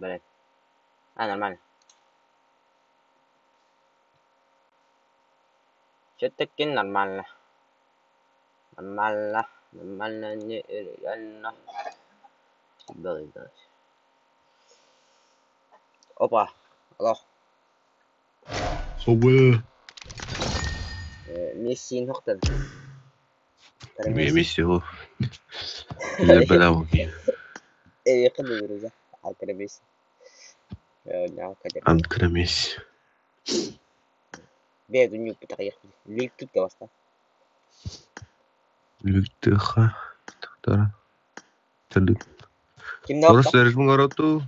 Блин. А, нормально. Все-таки нормально. Нормально. Нормально, нереально. Белый, белый. Опа. Алло. Хобы. Месси нохтан. Месси هو اللي بلاوي. إيه يقدر على ميسي. عندك ميسي. بيض نيوب بتغير ليك تبدا وسط. Lüktüha. Tara. Tadu. كم Terus نقطة؟ dari Mengarotu.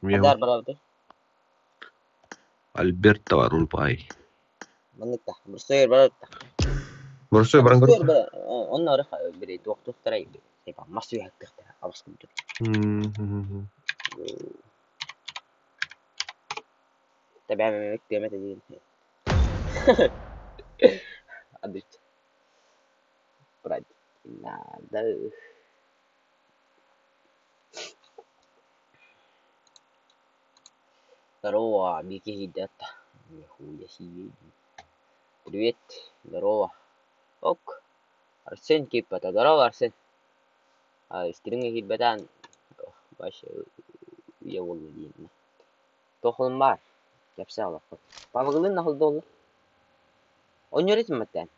هدار Miau. برضه Alberto Arulpai. منك بصير برضه. Borso barang بصير kerja. برضه قلنا رخ بريد وقت ترى يبقى مصري هتختار أبصر. Hmm. تابع من متى دي قدرت брать надо. Здорово, беги, ребята. Нихуя себе. Привет, здорово. Ок. Арсен киппата. Здорово, Арсен. А, истринги киппатан. Вообще, я волну дейін. Тохолым бар. Кепсе алақ. Павғылын нахыл долы. Ойнеретін маттан.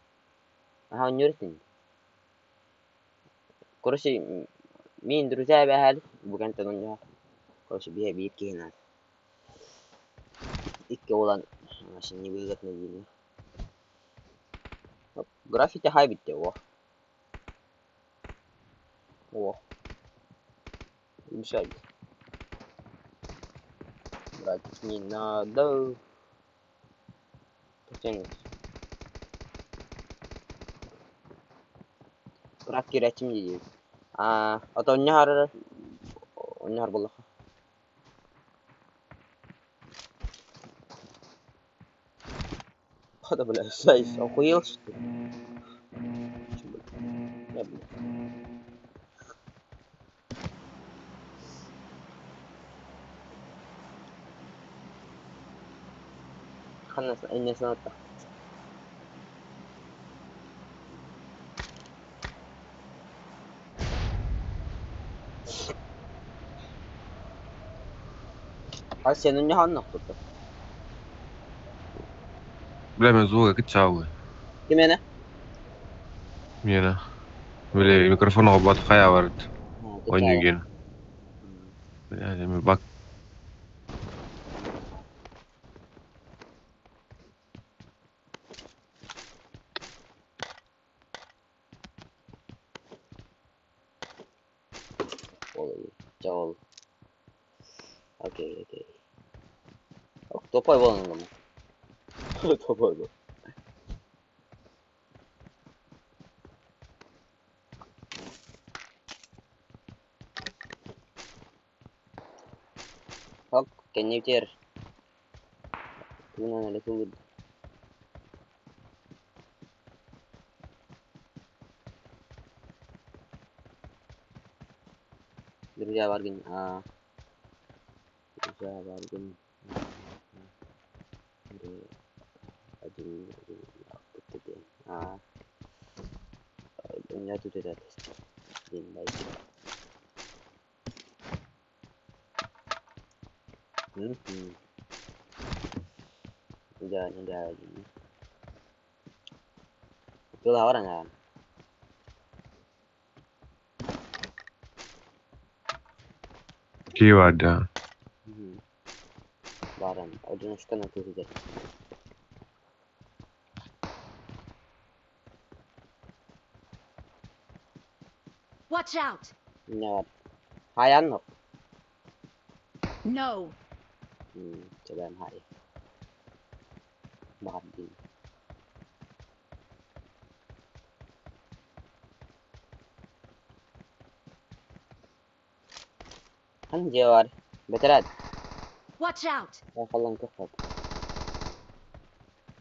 Ага, ойнеретін. Короче, мин друзья бәһәл. Бүгін тонын Короче, бие биир киһи Икки olan şimdi невыгодно дейін. Граффити хай битте, о. О. Мешает. Брать не надо. Потянуть. Брат кирәчим диде. А, ата онньохар онньохар буллаха. Да, бля, сайз, охуел что ли? Чё, бля? Я, бля. Ханна инне санатта. Хас сен онньохар нохтутта. Бля, мен звука кычауы. Кимене? Мена. Бля, микрофон обат хая вард. Ойнюген. Бля, ми бак. Ол. Окей, окей. Топай болон. Топай бол. Хок, кенневтер. Туна на лесу. Друзья, Варгин. А. Друзья, Варгин. Один, один, а. У меня тут этот. Блин, дайте. Да, не да. Itulah orang kan. Кивада. Баран. Одиночка на туре. Watch out! Не. Hai anh No! Coba hai. Babi. Kan jawar. Beterat. Watch out! Ya falan kefat.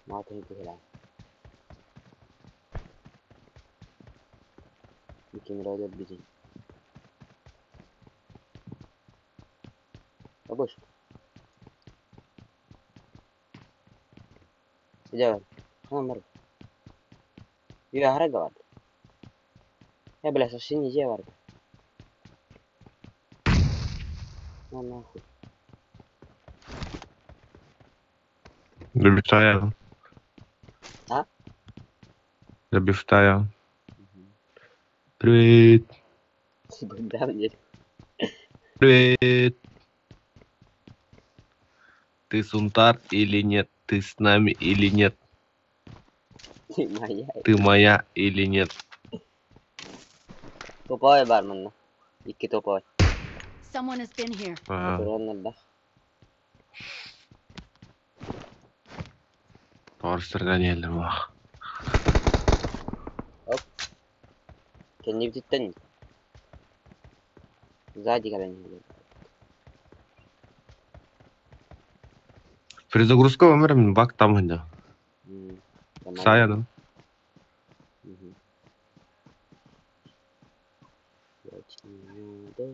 Ma تهدي Bikin rodet bizi. Бабушка. Где? Номер. Я говорю. Я, бля, совсем не делаю. Ну нахуй. Добивтая. А? Добивтая. Привет. Да, мне. Привет. Ты сунтар или нет? Ты с нами или нет? Ты моя. Ты моя или нет? Топовой барменна. Икки топовой. Someone has been here. А, Туруоннар Торстер Даниэль бах. Оп. Кэннибититтэн. Сзади кэлэн. Перезагрузка өмір бак там где. Сая, да? Мгм. Да.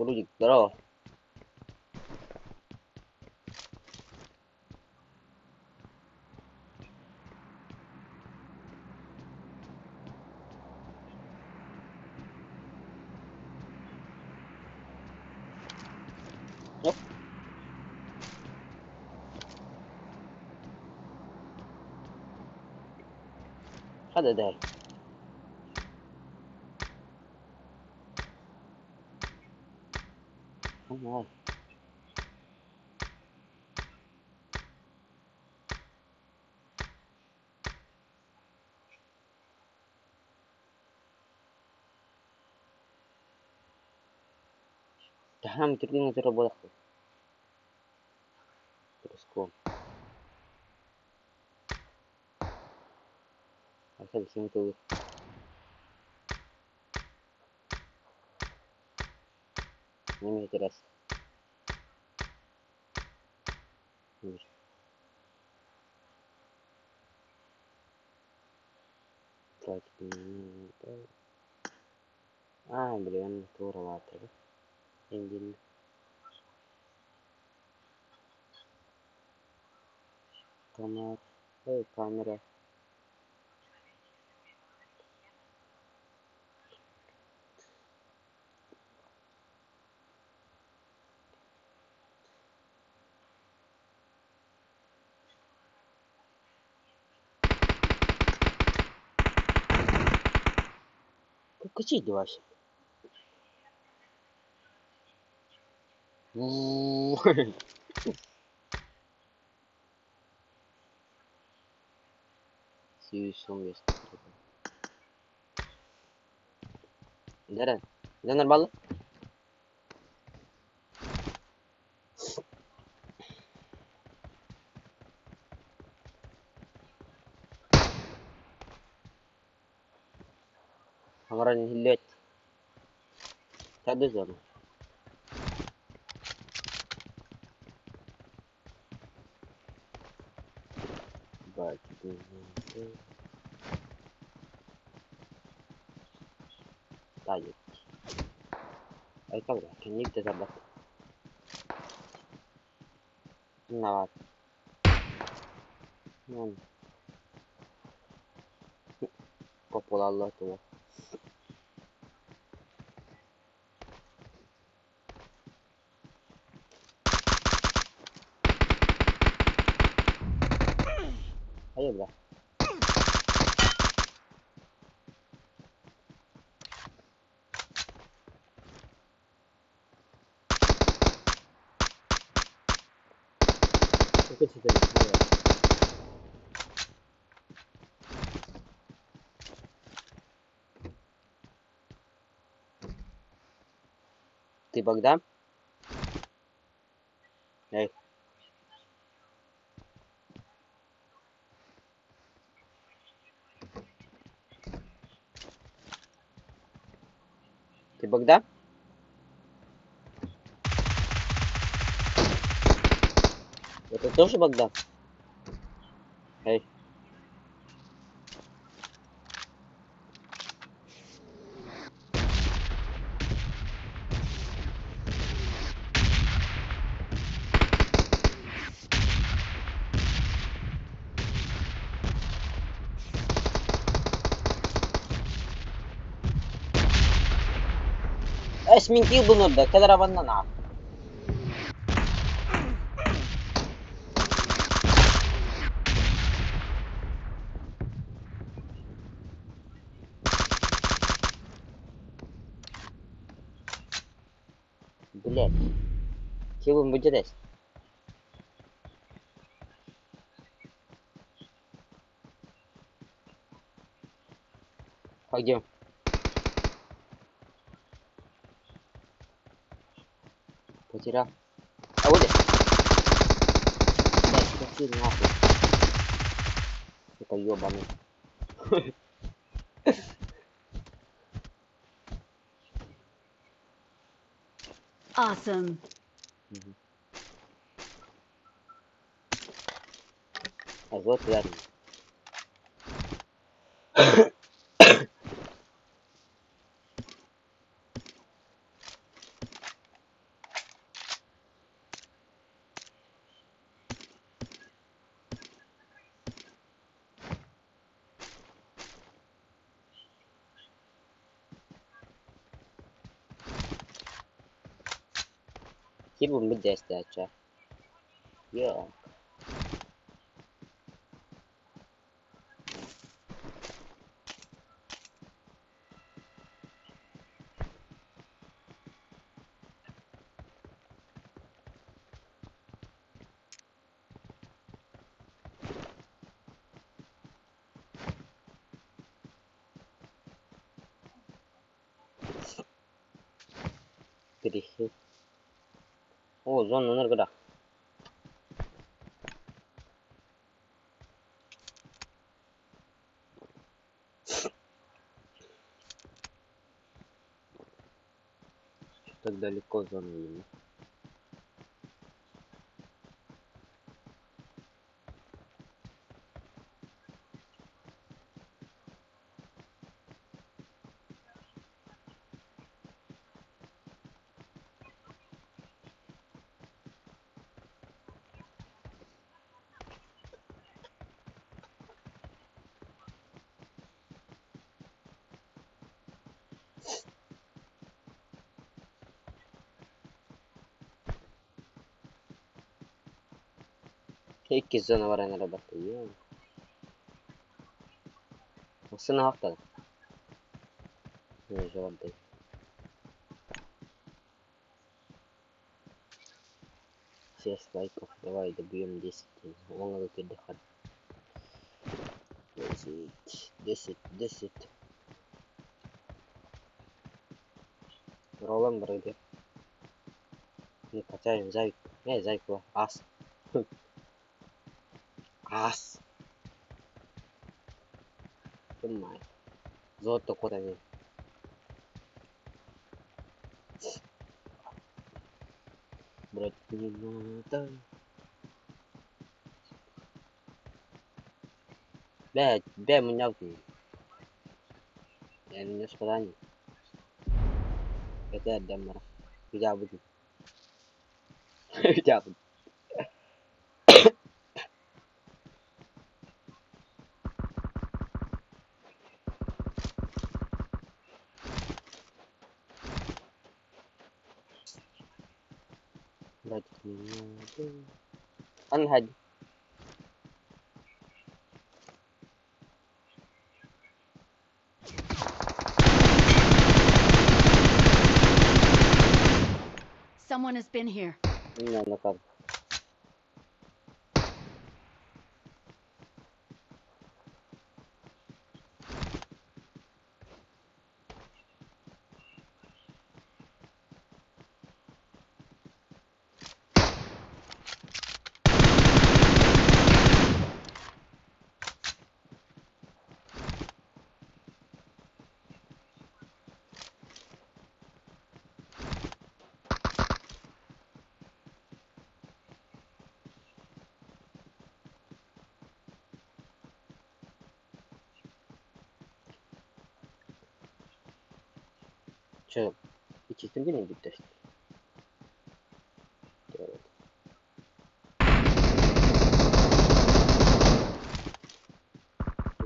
Рудик, здорово. Оп. Hadi de. Tamam. Там трудно заработать. Перископ. А это Не интересно. А, блин, туровато. Индин. Камера. Эй, камера. Какие девайсы? Сүүс он бес. Дәрен. Дэнер баллы? Хамаран хиллет. Тады зону. طيب اي طبعا كان يقدر يظبط نوات Popularlığa tuva. Hayır be. Ты Богдан? Эй. Ты Богдан? Это тоже Богдан? Эй. Эс мин киил бунурда, кэлэр абаннан аах. Блядь. Килбун будет. А где? Потерял. А вот. Блядь, какие нахуй. Это ёбаный. Awesome. А вот верно. Килбун будет дача. Йо. Грехи. О, зона энергода. Так далеко зона видно. Икки зона бар энергода. Йо. Сына хактады. Не жавардай. 6 лайков. Давай добьем 10. Он надо. 10, 10, 10. Ролан вроде. Не качаем зайк. Не, зайк, ас. Ас. Понимаю. Золото куда не. Брать не надо. Бля, бля, меня. Я не спадание. Это отдам, я буду. Я буду. Брать не надо. Анхад. Someone has been here. Не, ну как. Че, ити түргэн бүттэ.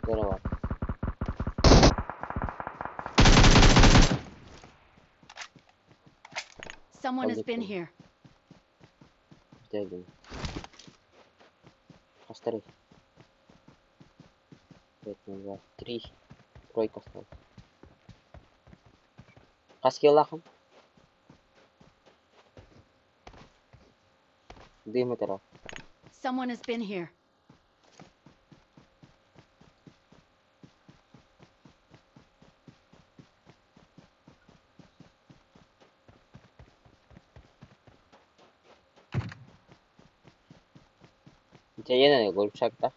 Здорово. Someone has been here. Дядя. Повтори. 5, 2, 3. Тройка осталась. Хас киһилээххин? Дым это. Someone has been here. Дьэ Гольфшакта.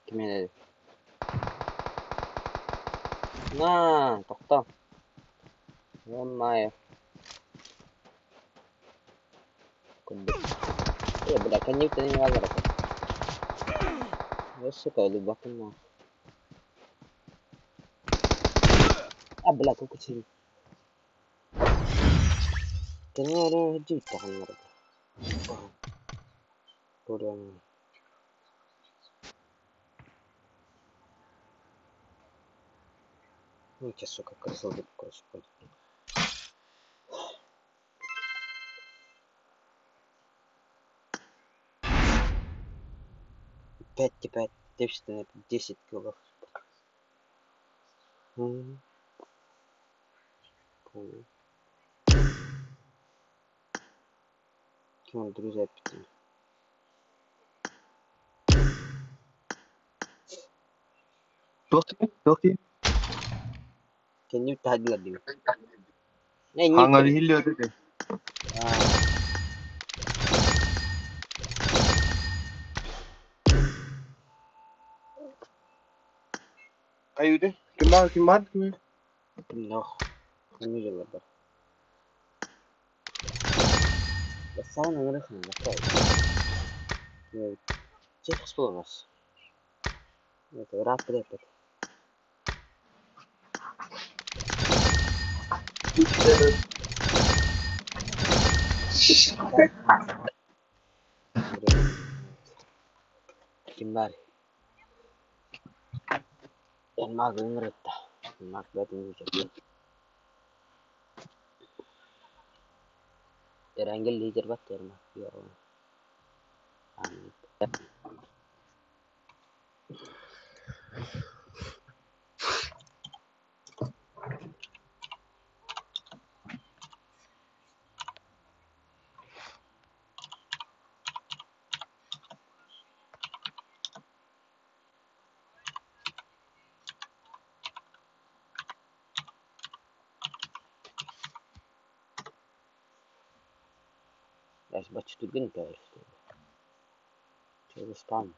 Ким На, тохтоо. Ё-моё. Курдук. Э, бля, кэнниттэн бааллар этэ. Сука, өлбөккүн. А, бля, кукучи. Кэннэ дьийтэ ханнар. Ну, тебя, сука, крысыл, короче, понял. Пять, типа, 10 килов. Понял. Друзья, пяти. Туох туох Кэннибит таһдылар дии. Хаҥа иһиллиэ Кайыды? Ким бар, ким бар, ким? Нох. Не дела бар. بس أنا رخم كيف بس راب ريبت. Ким бар? Ермак ыҥырытта. Ермак бэтин Erangel лидер бат Ермак. Бачча түргэн таварх. Чего спам.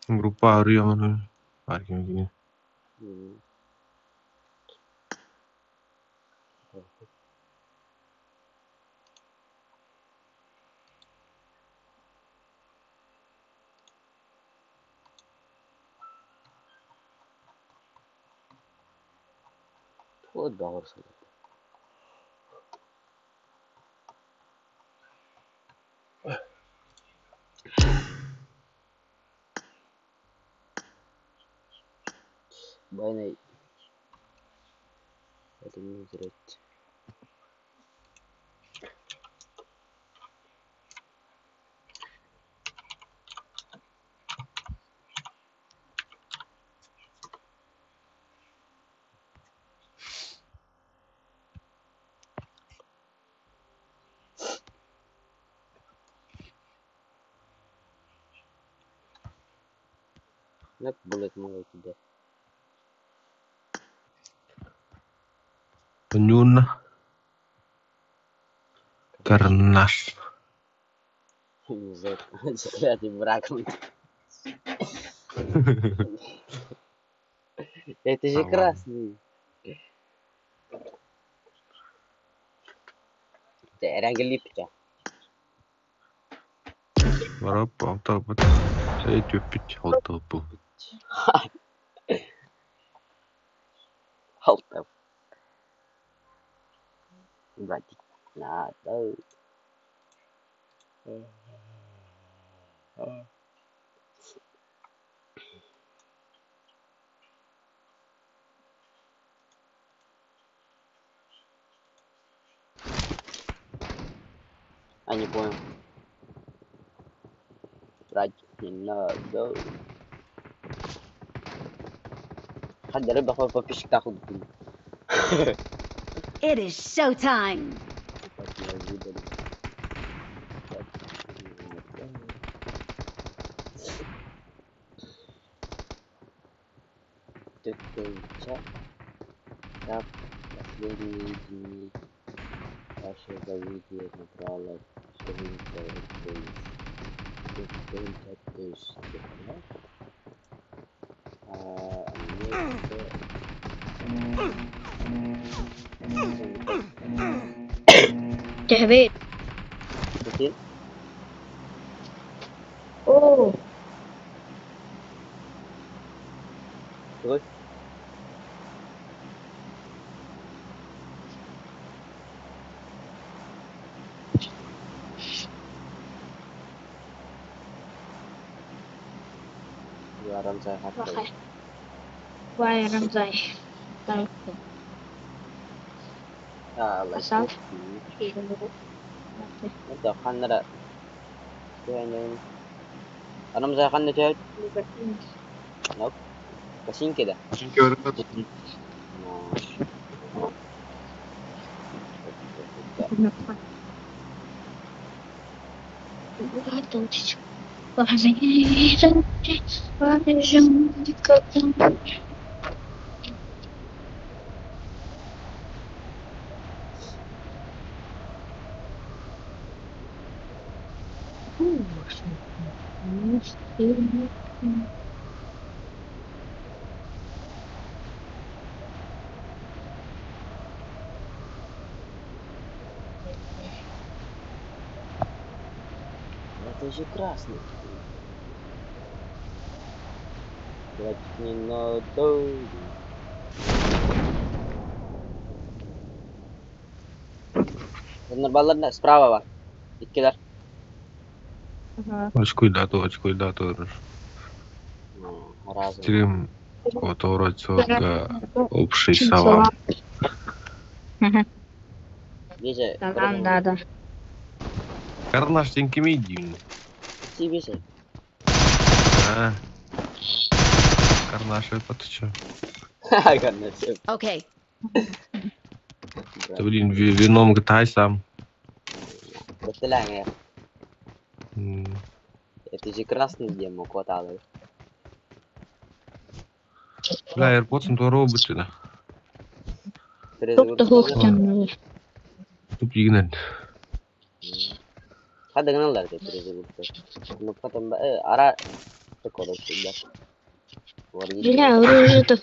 Группа арıyor onu. Fark etmiyor. Вот баҕар. Байнай. Это не зрать. Nak bullet mo тебе. Penyuna. Karnas. Не знаю, брак. Это же красный. Эрангел липча. Барап алтабыт түөппүт алтабыт Алта. Братик, надо. А не понял. Братик, не надо. Хад рыба хоть подписчик тахуд. It is showtime. Так, последние дни ваше завидие набрало 4 тысяч. А мне Төһөбүй? Прикинь? Оо, Ой. Aramsay бахай. хатты. Бай Рамзай. Так, А, Асал. Это ханнара. Aramsay ханна чөт. Басин кеда. Это же красный. Братик, не надо. Нормально, справа var. Иккилэр. Очкуйдатор. Разом. Стрим которого общий салам. Бизе. Салам, да, да. Карнаш сен ким деймін? Си бизе. А. Карнаш это ты чё? Карнаш. Okay. Да блин, вином гтай сам. Баттылаң. Это же красный демо хватало. Бля, AirPods то роботы да. Тобто хохтян. Туп игнен. Хада гыналар деп перезагрузка. Ну потом ара короче, да. Бля, оружие то.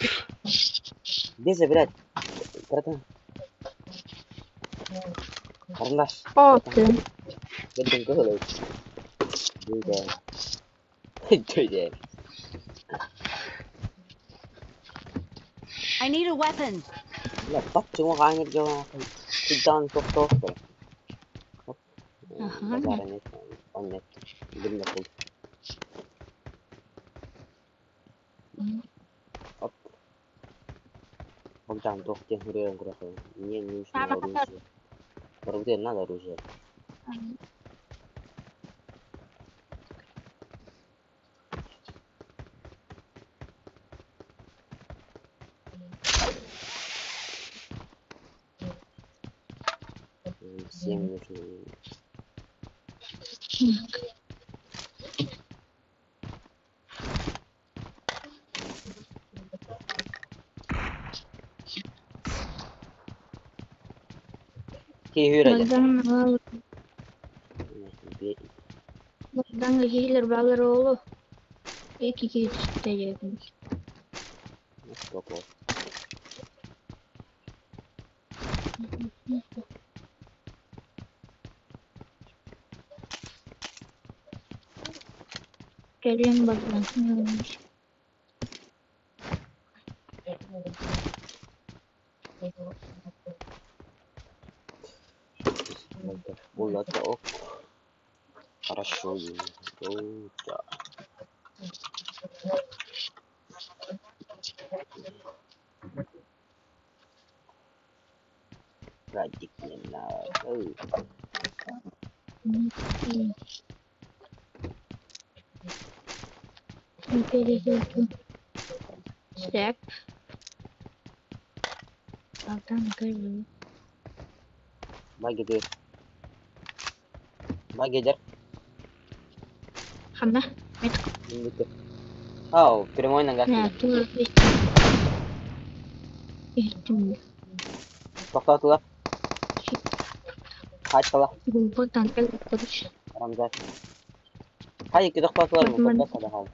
Где забирать? Братан. Карандаш. О, ты. Бетен кылы. Дуйда. Дуйда. I need a weapon. Бля, бат чума каңыр жолан. Кудан токтоо. Ага. Базара нет, он нет. Билме кул. Оп. Богдан токтен хүрен курахы. Мне нужно оружие. Оружие надо оружие. Всем нужно. Киһи Богдан Богдан киһилер балар оолу. Эки киһи түстэ Кэлиэм Богдан. Булата ок. Хорошо. Да. Радик не надо. Сөп. Богдан кэллим. Багидыр. Багидер. Ханна? Ау, прямой нога. Нэ, тула иһиттим. Тоқтатыла. Хачала. Богдан кэллим короче. Рамзат. Хай, тоқтатылар Богдан. бұл тоқтатады хал.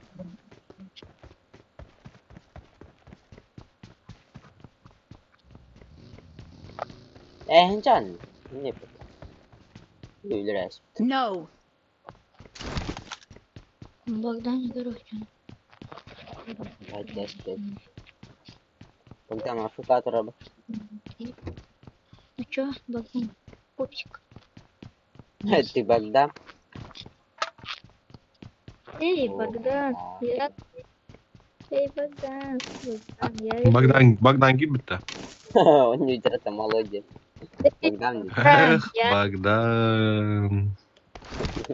Эхинчан. Не пот. Үлрәс. No! Богдан короче. Хай, Богдан африкатор. Ну чё, Богдан? Пупсик. Ты Богдан? Эй, Богдан, я... Эй, Богдан, Богдан, я... Богдан, Богдан кимбит Он не это молодец. Богдан. Эх, Я- Богдан.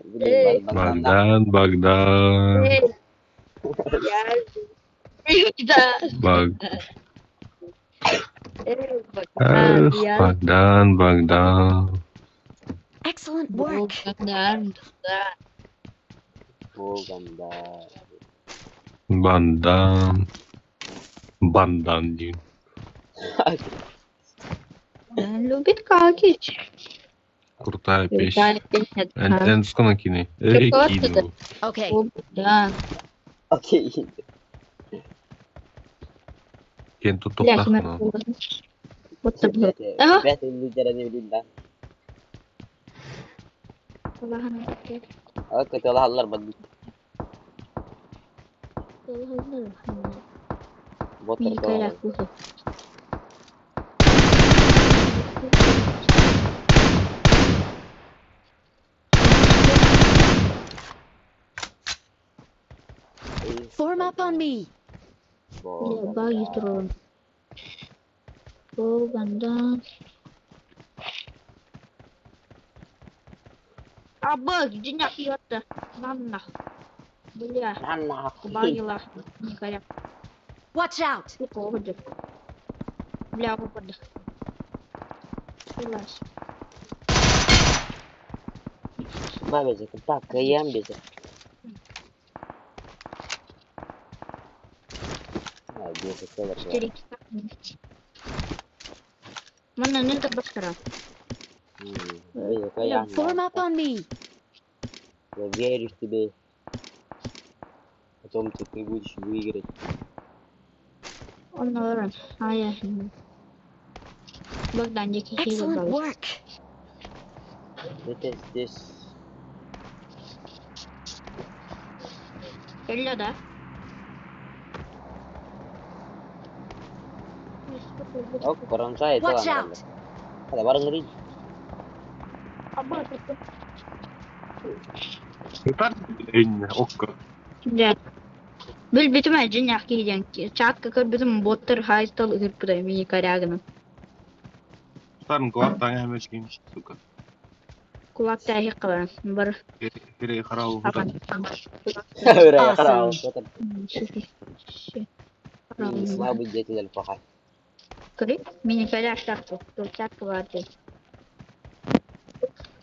Блин, Богдан. Богдан, Богдан. Эй, я... Эй, да. Баг... Эй, Богдан, Эх, я... Богдан, Богдан. Excellent work! Богдан, да. Богдан, да. Бандан. Бандан диэн. Он любит какить. Крутая песня. Крутая песня, Эн да. эн сконо кини. Эй, Прикол, кину. Okay, Богдан. Окей. Кен Бля, туттуктахына. Вот это было. Ага. Ребята, лидера не билин да. Окей, аллар бадды. Боттар Миколя кухня. form up on me! Баги тролль. Богдан. А баг, денег ёпта. Нам нах. Бля, баги лах. Николя. Watch out! Сука, уходит. Бля, выпад. Вылазь. Так, каям безе. 4 кита. Манна не так башкара. Form up on me! Я верю в тебе. Потом ты будешь выиграть. Он наверное. А я. Богдан, дикий Excellent work! Это здесь. Элля, да? Ок, Баранжа это Watch out! Hadi баран Окко. Да. Бил битим әжин яқки ден. Чатка көр битим боттар хайстал үрпүдө мини корягына. Старын кулактан әмешкин, сука. Кулак тәһи кылан. Бар Хире харау. апан. Слабый дети пока. Көрі? Мини коряк тарту. Чатка бар ден.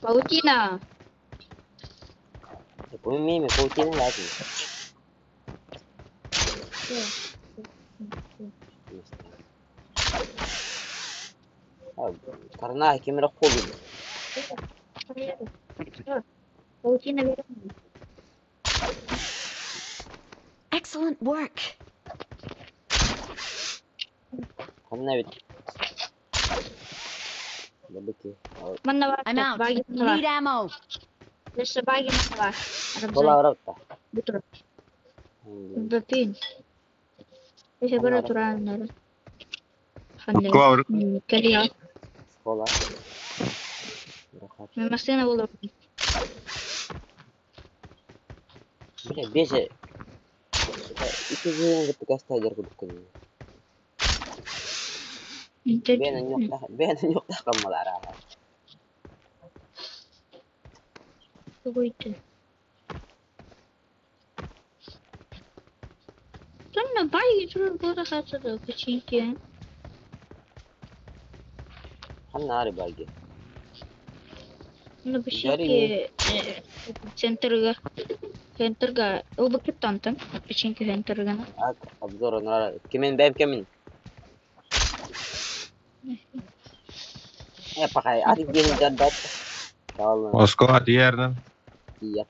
Паутина. Мими, паутина ладно. Карна кемер қолы. Паутина Excellent work! Ханна бит. Бабыки. Манна бар. I'm out. Баги манна бар. Need ammo! Леша баги манна бар. Бола барапта. Бутур. Бапин. Эһэ бара турааннары. Ханна Клавр. кэлиэ. Школа. Мен массыына буолар. Бля, беже. Икки жиен кытта кастайдар курдук. Бэйэн ньуктах каммалара. Тугуйты. Сонно бай турар буола хаалсада печеньки. Ханна барги. Ну печеньки центрга. Центрга. Убакыттантан печеньки центрга. Обзор на кемен бэм кемен. Pakai ati gini jadat. Kalau Оскола тиэрнэн. iya.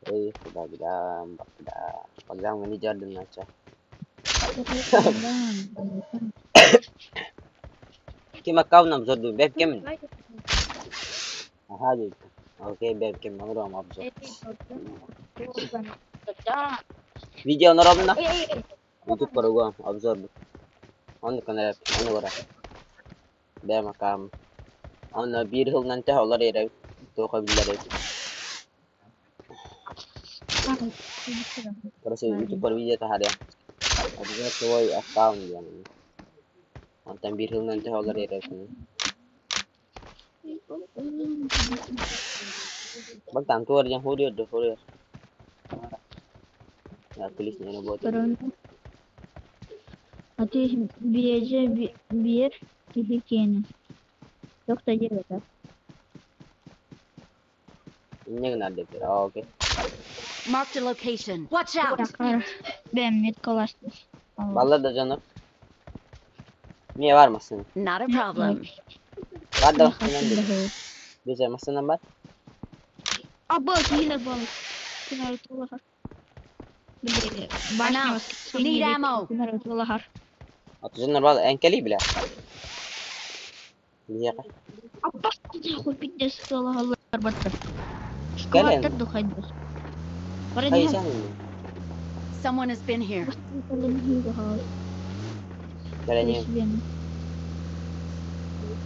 Eh, bagdam, bagdam. Bagdam ini jadan aja. Кima kau nam обзор бэм кемен. Ага, окей, бэм кем маңрам обзор. Видео наробна. YouTube паруга обзор. Он канал, он гора. Бэм акам. Он бир хылнан та олар эре. Тоха биллер. Короче, YouTube पर видео таһаря. Обзор твой аккаунт диэн. Онтон биир хылнан та олар эре. Бактан туар жан хориор до хориор. Я полис не работает. Ати биэже биэр киһи киэнэ. Доктор диэбэтэ. Инне гынар деп. Окей. Marked a location. Watch out! Бэммит коластыс. Баллар да жаныр. Мие бар массына. Not a problem. Бар да массынан деп. Беже массынан бар. Аба киһилэр буолар. Кинер тулахар. Now, need ammo. Кинер тулахар. Аты жаныр бар энкели биле. Бияка. Аппас хуй пиздец тулахаллар баттар. Кэлэн. Школаттар духайдыр. Бара Хайсан. Someone has been here. Кэлэн.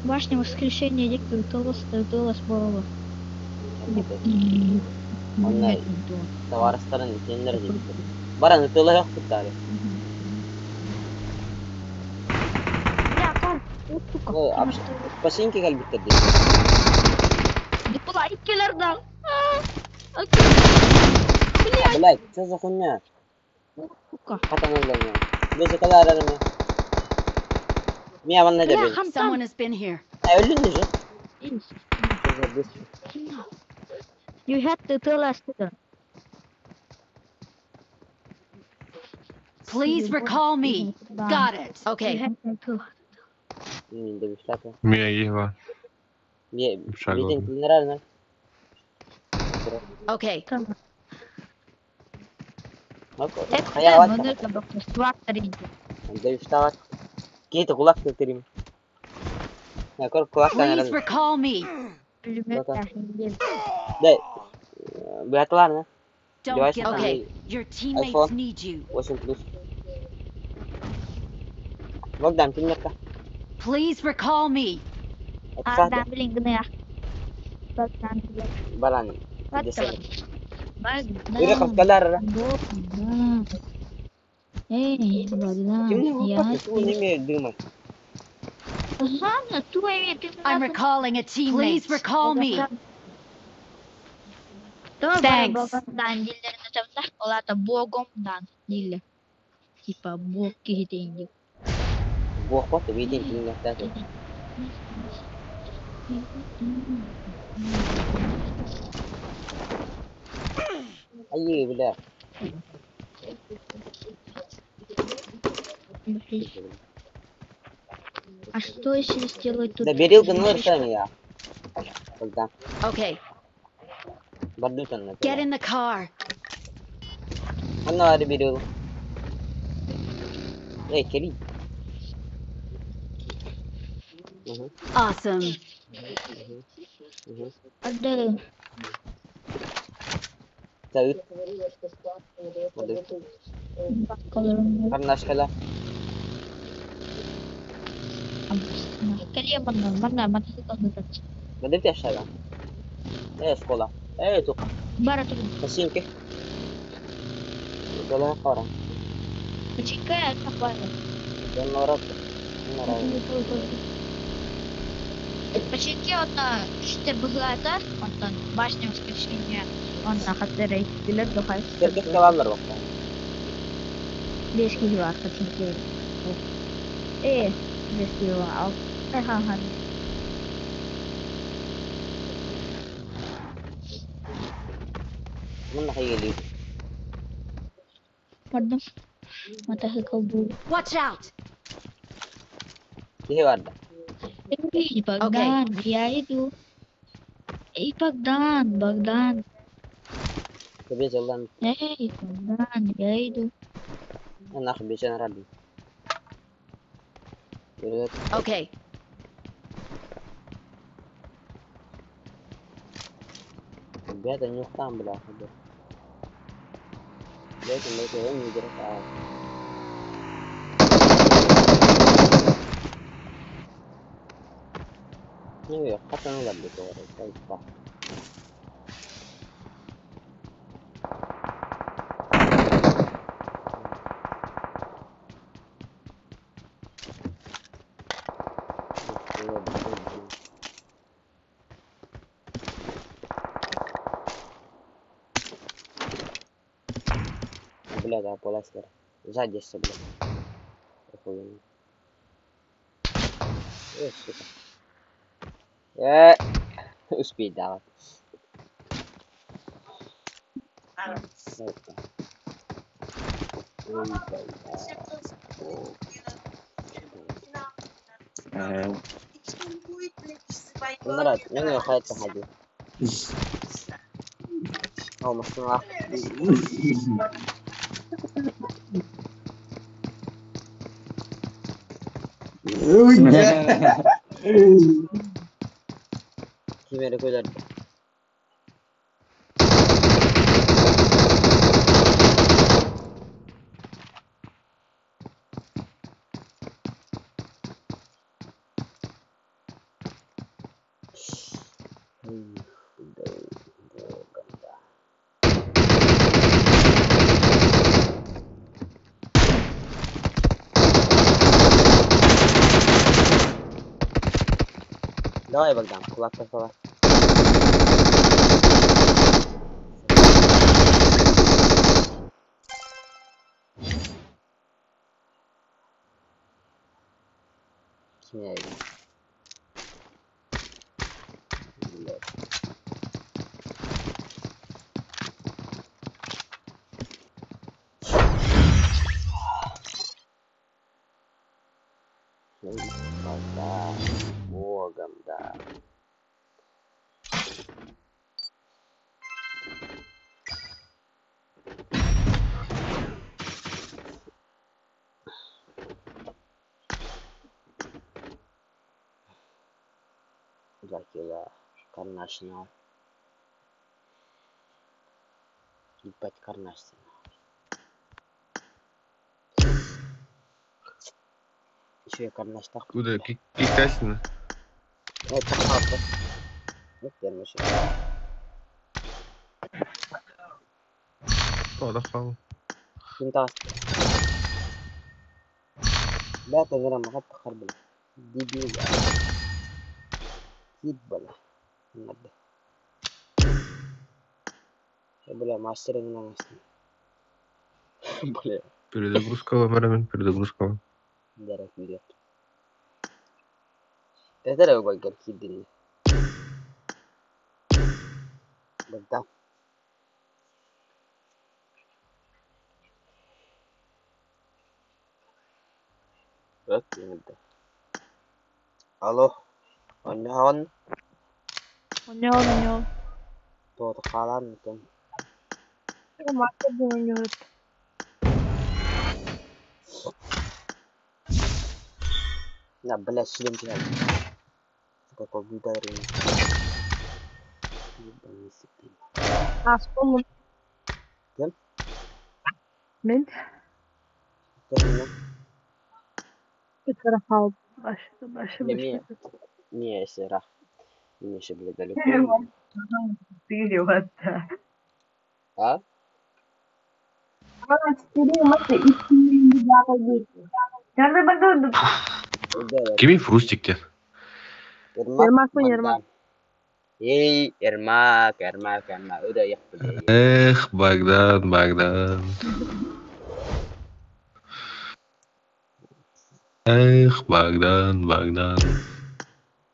Башня воскрешения диктор толос толос буолар. Онна товарыстарын кеннер деп. Баран тыла yok туттары. Я кар. Сука. Пасинки кэлбиттер деп. Була иккилер да. Блядь, что за хуйня? Сука. Хатан Беже кала арарым. Мия ванна Бля, деп. хантан. Someone has been here. Өлүн же. You had to tell us to. Please recall me. Got it. You Okay. had to tell. Деп иштаты. Мия ева. Мие Шагов. бидин тилнер Okay. Хая Деп иштават. Кейт кулак терим. Я кор кулак Please recall me. Да. Бяталар, Don't Девайс give up. Okay. Your teammates iPhone. need you. 8 плюс. Богдан, тилнерка. Please recall me. Баран. Ире каскалар. Эй, Богдан, Кимне я... бу неме дымай. Жанна, твой ты I'm recalling a teammate. Please recall me. Thanks. Thanks. Богдан диллерин этемдер, олата Богомдан диллер. Типа Бог киһитин Буох бот видин тилнерка. Ай, бля. А что если сделать тут? Да берил гынлар сами я. Богдан. Okay. Бардутан. Get in the car. Анна ари берил. Эй, кели. Awesome. Отдаю. Ыт. Карнашкала. Madem aşağıdan. Школа. Тука. Пасинки. Гола пара. Почти одна штебглата, онтон башня воскрешения, онна хаттера иккилер дохай. Киркес калалар бакта. Бес киһи бар хатинки. Бес киһи бар. Ха ха. Мунна хайгели. Pardon. Мотоцикл был. Watch out! Кихи барда. Эй, Богдан, я иду. Эй, Богдан, Богдан. Тебе жалдан. Эй, Богдан, я иду. Нах бечен радым. Okay. Ребята, не там, бля. Ребята, мы это не играть. Ну, хата ну ладно, говорит. Бля, да, поластер. Сзади все, бля. Охуенно. Сука. Успеть, да. Народ, не хайта хади. О, машина. Кимери көйлөр. Давай, Богдан, кулак пошла. Блядь. Богом, да. Два кило карнашного. Ебать карнаш. Еще я карнаш так. Куда? Кикасина? Это папа. Вот я машина. Подохал. Кинтас. لا تغرم غد تخربل دي دي كيد بلا نبدا бля мастер на нас бля Перезагрузка барамин, перезагрузка. Дерек видео. Это багар кидин. Богдан. Алло. Онньоон. Онньоон, онньоон. Туох хаалан ытын. Мастер оонньоот. На, блядь, шлем тебя. Какой ударил. А, вспомнил. Ким? Мин Ким? Петропавл баш баш Мне, баш. не, сера. Не, ще, блядь, далеко. А? Да, Кими Фрустик те? Ермак, Ермак пын, Ермак. Богдан. Ей, Ермак, Ермак, Ермак. Өдө яқпы. Эх, Богдан, Богдан. Эх, Богдан, Богдан.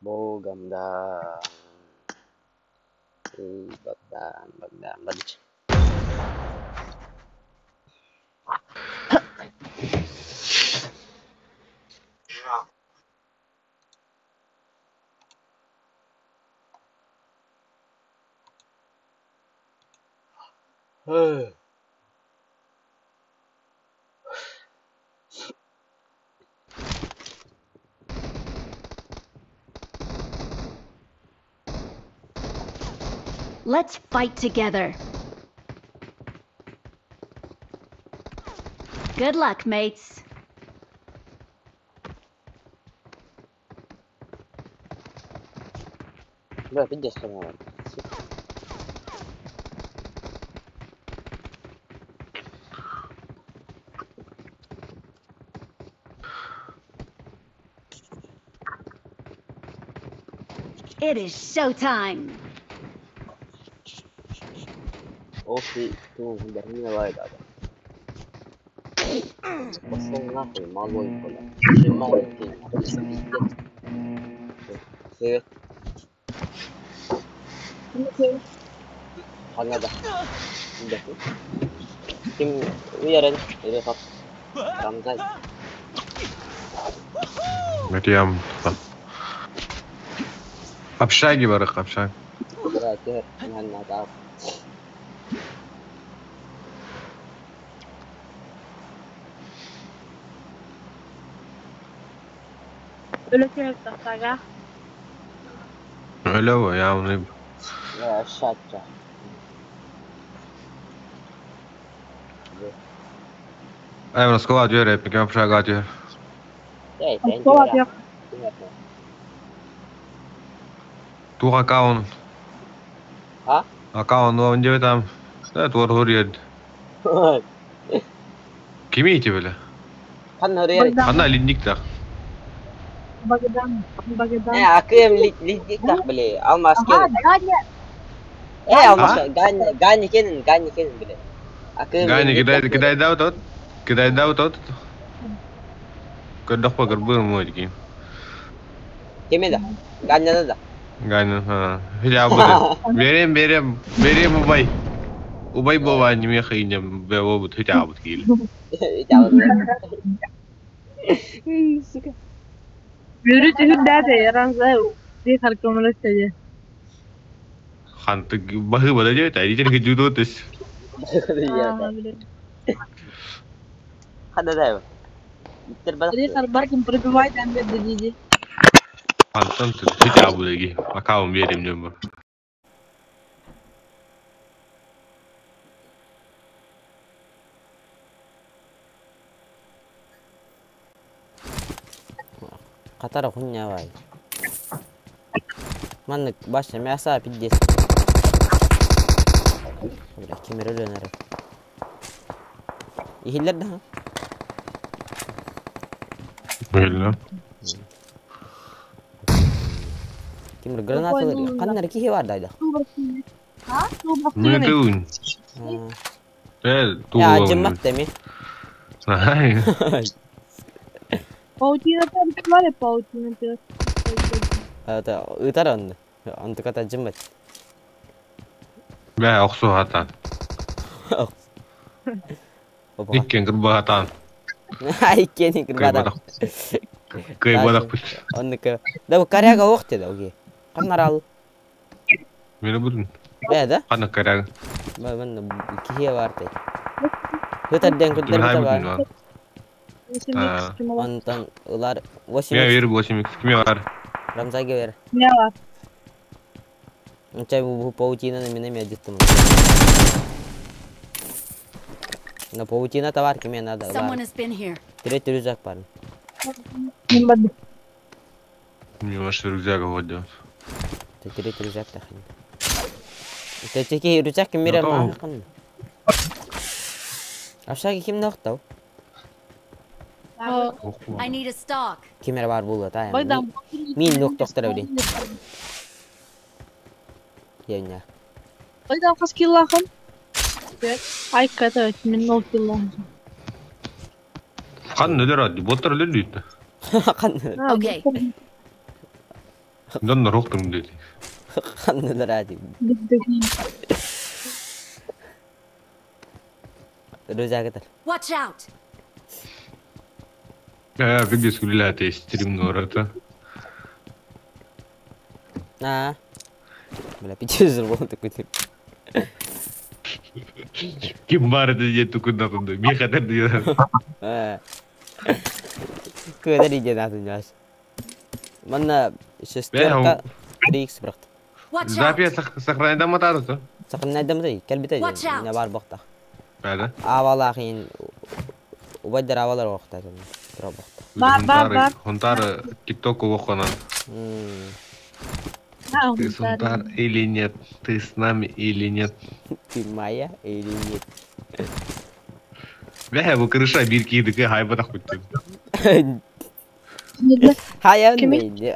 Богом да. Эй, Богдан, Богдан, Богдан. Let's fight together. Good luck, mates. Бля, пиздец, что It is showtime. Офи, ту, дармила да. Пошел нахуй, малой, бля. Ты маленький, пиздец. Привет. Ханада. Да. Ким уверен, или как? Рамзай. Мэтьям. Общаги барых, общаг. Бра, тер, ханада. Өлөкө тактага. Алло, я он Я шатча. Ай, Москва дверь, пикем общага дверь. Эй, Москва дверь. Тух аккаунт. А? Аккаунт, ну, он там. Да, тур хурьед. Кимите, бля. Хан хурьед. Она ледник так. Богдан, Богдан. Э, а кем ледник так, бля? Алмаз Ага, кенен. Ганя. Э, Алмаз, Ганя, Ганя кенен, Ганя кенен, бля. А кем Ганя, кидай, кидай дау тот. Кидай дау тот. Кырдах па кырбы мой Кеме да? Ганя да. Ганя, ха. Я буду. Берем, берем, берем убай. Убай бова не меха и не бево бут хотя бы кили. Я буду. Сука. Yürü tühür dede yaran zay. Di харкомлы Хан ты бахы бада дебет, а дитер гүдү тес. Ханда да. Иттер бада. Ди харбаркин пробивай там беде диди. Хан там ты хотя бы ги. Аккаунт берем нем. Катара хуйня вай. Маннык башня мясо пиздец. Бля, кемер өлөнөр. Ихиллер да. Биле. Кемер граната каннар кихи бар дайда. А? Ну это un. Э, ту. Я жыммак деми. Ай. Паутина там твари паутина ты. Это ытар он. Он такая жыммат. Бә, оксу хатан. Иккен кырба хатан. Иккен кырба. Кый бадак. Оннук. Да бу коряга ох деди оги. Каннар ал. Мени будун. Бә да? Кана коряга. Мен кихе бар дейт. Хытар ден күлдер бар. Онтон улар 8. Мен бер 8 киме бар? Рамзайга бер. Не бар. Чай бу паутинаны мен эме жыттым. На паутина товар киме надо. Someone has been here. Третий рюкзак бар. Мин бардым. Мне ваш рюкзак вот. Третий рюкзак тахын. Тетики рюкзак ким берер Готово. маған. Общаги ким нақтау? I need a stock. Кимер бар болды та. Байдам. Мин ноқтоқтыра білейін. Евня. Байдам қас киллахым. Айка это мен нол киллахым. Қан нөлер ады, боттар өлер дейді. Қан Окей. Донна роқтым дейді. қаннылар әді. Рюкзак етір. Watch out. Э, види скулилята стрим нората. А. Бля, 500 болды такой. Ким бар дейді тукунда кунда. Ми хатар дейді. Көдер иде натын жас. Манна шестерка 3x бирақты. Watch out. Запия сохраняйда матады. Сақын найдам кәлбите Watch out. не бар боқта. Бәді. Авала қиын. Убайдар авалар оқта. Тұра боқта. Бар, бар, бар. Хунтары ТикТок оққанан. Ты сунтар или нет? Ты с нами или нет? Ты моя или нет? Бә, бу крыша бир кийдики хайба так битти. Хаян Кими? мен.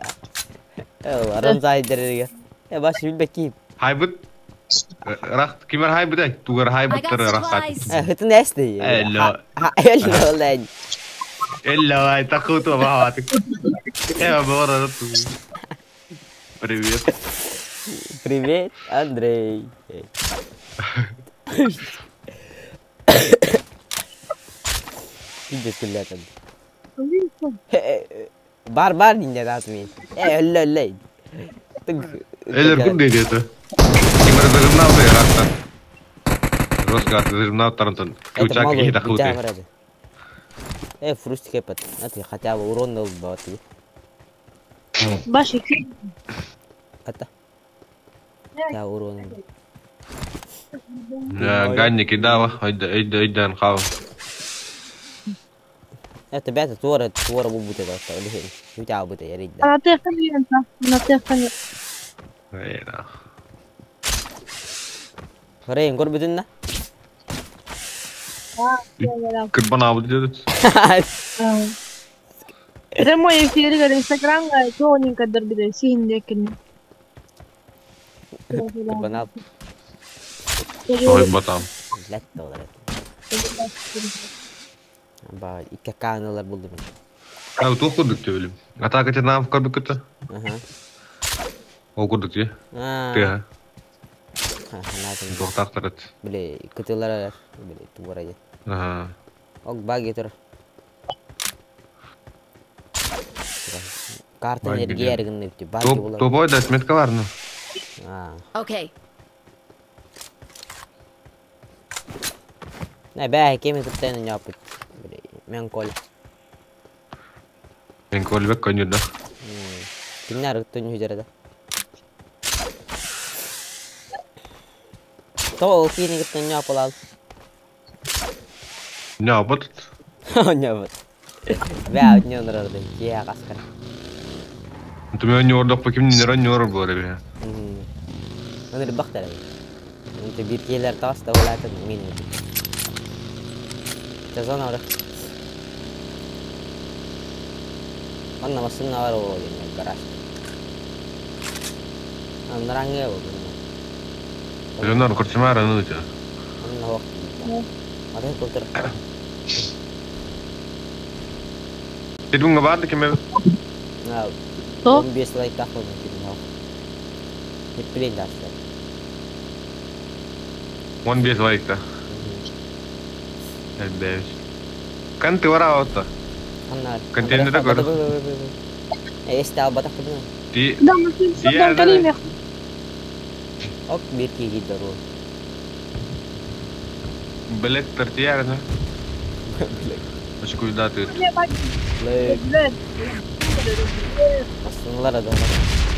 Рамзай дерге. Э, баш билбек кийип. Хайбыт Рах кимер хайбыт ай, тугар I хайбыт got рахат. supplies. Э, хытын эсти. Элло. Элло лен. Элло, ай, такуту баатык. Э, бора. Привет. Привет, Андрей. Пиздец күлләтен. Бар бар динде датмин. Э, өллө өллө. Эллер ким дейди это? Кимер зажимнал да рахта. Росгар зажимнал тарантан. Кучак и такуту. Э, фрустик эпат. Аты хотя бы урон дал бат. Баш екі. Ата. Я урон. Ганни кидава, айда айда айдан хав. Это бята туора туора бу бут это оста. Үтә бут ярид. Ана техтан үйрен. Ана техтан. Эра. Рейн көр бүтүн да? Кырбан абы деді. Прямой эфирге Инстаграмга тоненько дырбиде синдекин. Кырбан алып. Ой, батам. Ләт доллар. Ба, икки каналар булды мен. А, тух курдук деп билем. Атака те нам курдук көтө. Аха. Ол курдук те. Аа. Те. Ханатын. Тоқтақтырат. Биле, кытылар биле туара же. Ага. Ок баги тур. Карта Баги энергия де. эргин деп баги Топ болар. топ ойда отметка бар, ну. Аа. Okay. Не бә, кеме туптан япыт. Биле, мен кол. Мен колбек конюрда. Кимнәр үттүн хүҗәрәдә. То кини гыттан япылал. Не, бот. Нябыт. Бә, не онрарды. Кия каскар. Ты меня не ордок по ким не ран не ор было бе. Өнөр бактар. Инте бир келер тас да олатын мен. Жазан ары. Анна машина бар о деген гараж. Аннараңы бу. Леонар корчмара ну те. Анна вакыт. Ары култыр. Телефонга барды кеме? То? 15 лайк тақылды кем. Хеп билен дастар. 15 лайкта. Элбеш. Кан ты вара отта. Анна. Контейнерде көр. Эсте албатак кебин. Ти Да, мы Я, да. калимех. Ок бир киги дору. билет тартияр, ну. Очку даты. Лайк. Аслынлар адамlar.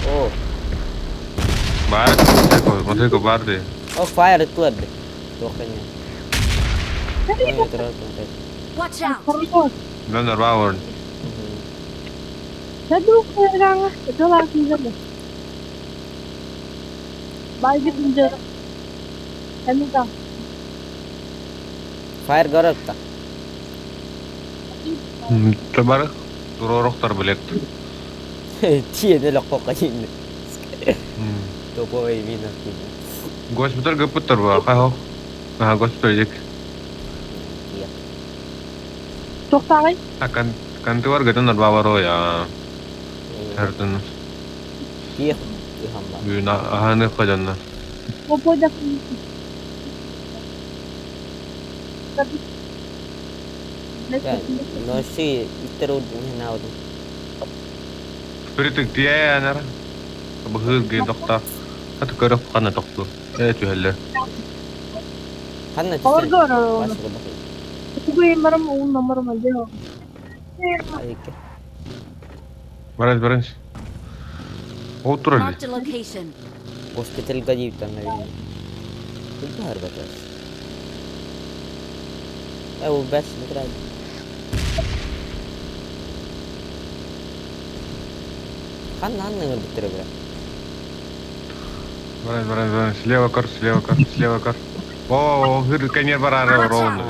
О, Бар, мотыко барды. о фаер ыттылар бе. Тоқын. Watch out! Мен арба Fire горотта. Табар туророхтор билет. Тиene локко кайын. Топовый мина кин. Госпиталь гыппыттар ба, хайхо. Аха, госпиталь дек. Тоқтағай. Кан кантыбар гытын арба бар я. Тартын. Тиэх хамма. Бүгүн аханы хаjanna. Опойда. Ноши иттер удин наудun. Притык тие анар. Быһыл ген тохта. Хаты көрөп кана тохту. Э түһэлле. Ханна Олар түстен. көрөр. Башка бакый. Тугуймарым уун номерым алды. Айке. Барас барас. О туралли. Marked a location. Госпиталь гадип там наверное. Куда арбатас? Э, бәс битра. Ханна ханна битре бра. Барас барас барас. Слева кор, слева кор, слева кор. О, хыр конер барара ровно.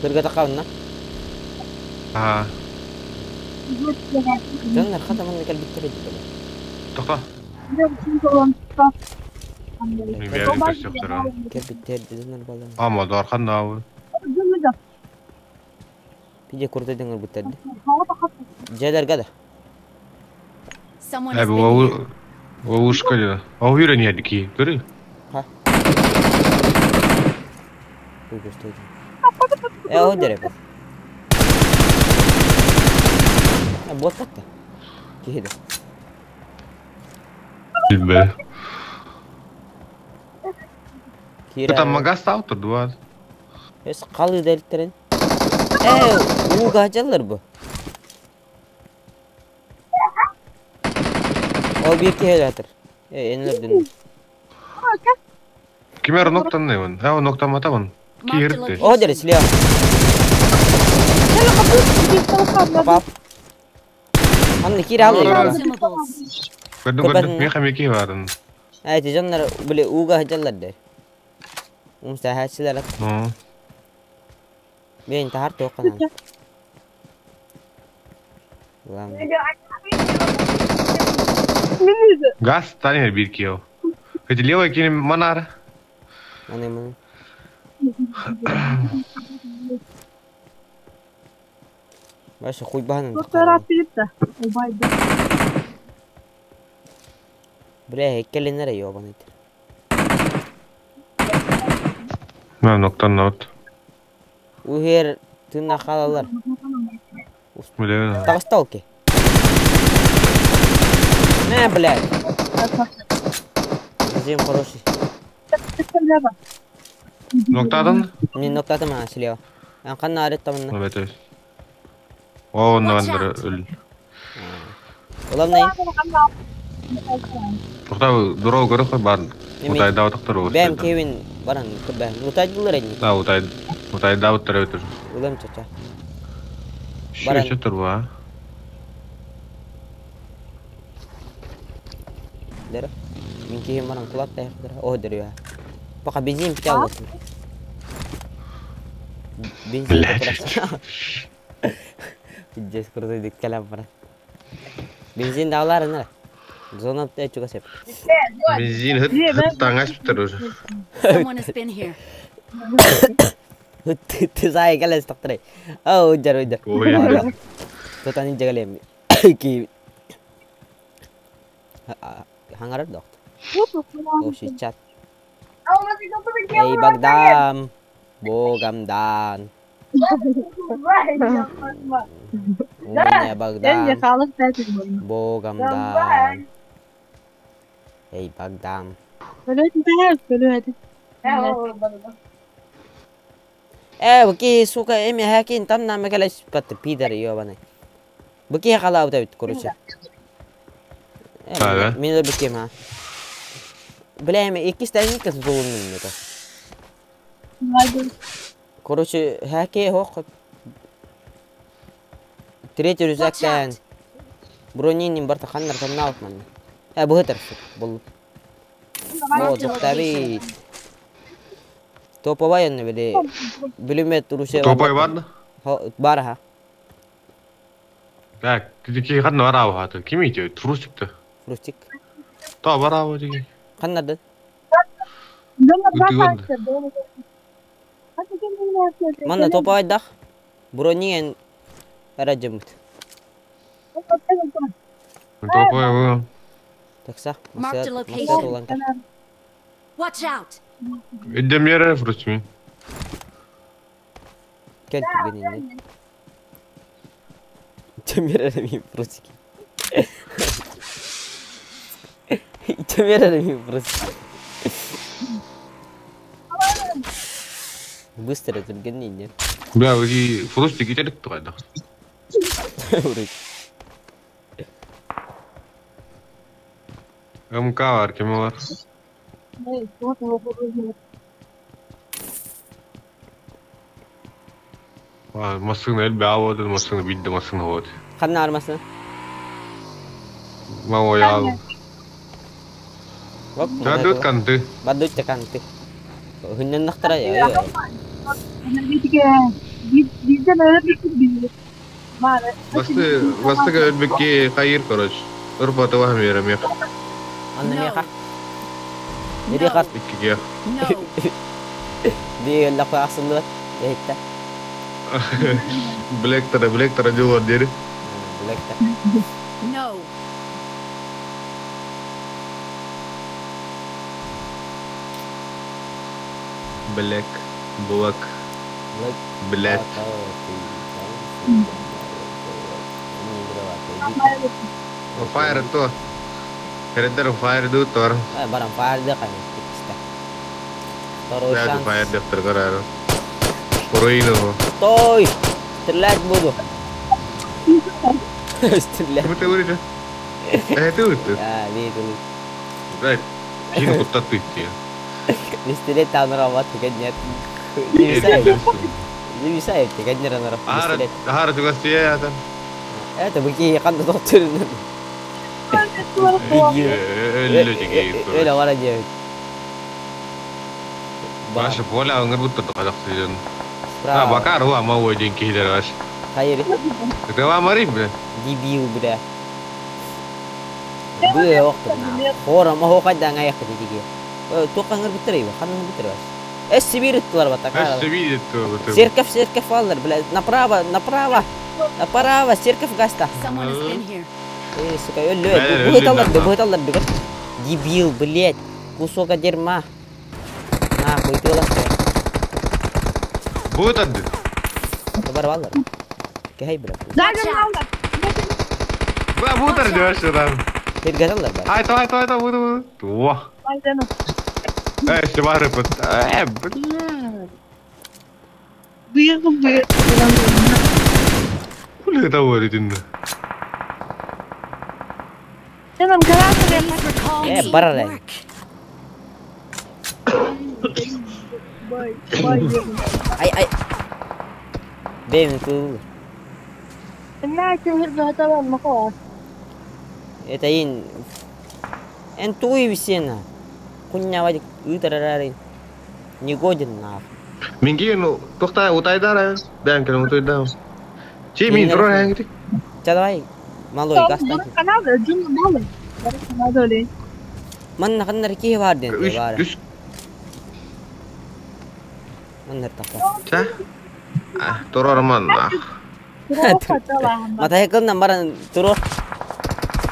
Кырга такавна. Аха. Жаннар хата манна кел битре дибеле. Тохта. Мен бәрін көрсөктөр. Кел битре дизанар бала. Ама дархан набы. Пиде курда деңер битре. Жайлар гада. Someone has Э, been here. бу ловушка ли? А уверен я дики. Көрү. Буй көстөйдү. Э, о дереп. Э, бот катта. Киһиде. Билбе. Кира. Там магаз тау турду. Эс калы делтерин. Э, уга жаллар бу. Ол бир киһи жатыр. Э, энлердин. Кимер ноктан не вон? А ноктан мата вон. Marked a Кирти. О, дерес слева. Попал. Анны кира алды. Consumables. Көрдүм көрдүм. Мен хамеки барын. Э, жаннар биле уга жаллар дер. Умса хасилар. Ну. Мен тахар тоққан. Ладно. Газ танер бир кио. Хоть левый кинем манар. Аны маны. Баша хуй баһанын. Бля, хеккеленер ёбаный. На ноктан нот. Ухер тына халалар. Биле. Тагысталки. На, блядь. Зим хороший. Ноктадан? Мне ноктатым а слева. Ан канна арет тамынна. Бетес. О, нандыр өл. Улам най. Тохта дуроо көрөк бар. Утай даа токтор. Бэм Кевин баран көбә. Лутай булыр эни. Да, утай утай даа оттор өтөр. Улам чача. Баран. Шү чөтөр ба. Дер. Мин Кевин баран кулак та яхдыр. О дер я. Пока бензин пите аласың. Бензин Блядь. Пиздец, крутой дик калам баран. Бензин да алар ана. Зона пте чуга сеп. Бензин хыт хыт таңаш битер уже. Someone has been here. Тызай галас тактырай. О, уджар уджар. Ой. Тотанин жагалем. Ки. Хангарар докт. Общий чат. Эй, Богдан. Богамдан. У меня Богдан. Богамдан. Эй, Богдан. Э, бки, сука, эми хакин там нам калаш пат пидор ёбаный. Бки халау давид, короче. Ага. Мен бки ма. Бля, эми икки стайник золунун это. Короче, хәке хок. Третий Watch рюкзактан out! бронинин барта ханнар саннаабыт манна. Э быһытар бұл. О, Marked a тоқтаби. location. Топовай онны били. Бүлүмет Руся. Топой бар. Бар ха. Так, тики ханна бар ау хаты. Ким ите? Трусикты. Фрустик. Та бар ау диги. Ханнардан. Манна топовай дах. Бронинен араджымыт. Топой бу. Такса. Marked a Максат location. улан. Watch out! Эдемере фрусми. Кел генинне. Темер фрустик. Темер фрустик. Быстро түргеннин. Бля, узи фрустик ителик тугайда. МК бар, кем бар? Масына элбе аводы, масына бидде масына вот. Ханна армасына. Мао ял. Дадут канты. Бадут канты. Хүннен нахтара я. Басты, басты элбекке кайыр, короче. Урпаты вахм ерем я. Анна No. меха. Неде No. хар. Иккиге. No. Би лапа асылды. Бехитте. Блектора, блектора дело дери. Блекта. No. Блек, блэк, Блек. блэк. Фаер то. Хердер фаер ду тор. Барам фаер да кайны. Второй Да, шанс. фаер доктор карар. Руину. Стой! Стрелять буду. Стрелять. Ким ты урите? Э, ты урите. А, видел. Блядь, кин кутта ты те. Пистолет там работает, нет. Не мешает. Не мешает, конечно, на Ахара, пистолет. ахара тугасия там. Это быки қандай доктор. Өллө Öyle var diye. Башы поля аңыр бутта казак сүзен. А, бакар хуа ма ой ден кейдер баш. Hayır. Это ва марим бля. Дебил бля. Бу yok на. Хора ма хо кайдан аяк диги. Тоқаңыр битер ибо, ханыңыр битер баш. Эс Сибирь туар бата. Эс Сибирь ту. Церковь, церковь алыр, бля. Направо, направо. Направо, церковь гаста. Someone has been here. Эй, сука, өллө. Бу талар, бу талар бигер. Дебил, блядь. Кусок дерьма. На, хуй ты ласка. Бу тады. Бар алыр. Кей бля. Watch out! Бу бу тады баш там. Тергән алыр бар. Ай, то, ай, то, ай, то, бу бу. Во. Эй, сыбары пот. Э, бля. Хули это говорит инна. Please recall Eh, me. barare. Work. Ай, ай. Бэм кул. Это ин. Эн туй висена. Куння вадик ыtarарарын. Не годен на. Минги ну тохта утайдара. Бән кэлэн утайда. Чи мин тура хангти. Ча давай. Малой гастан. Манна ханнар ки бар ден Үш бар. үш Маннар тапа. ча. А, тура роман. Мотоциклдан баран турур.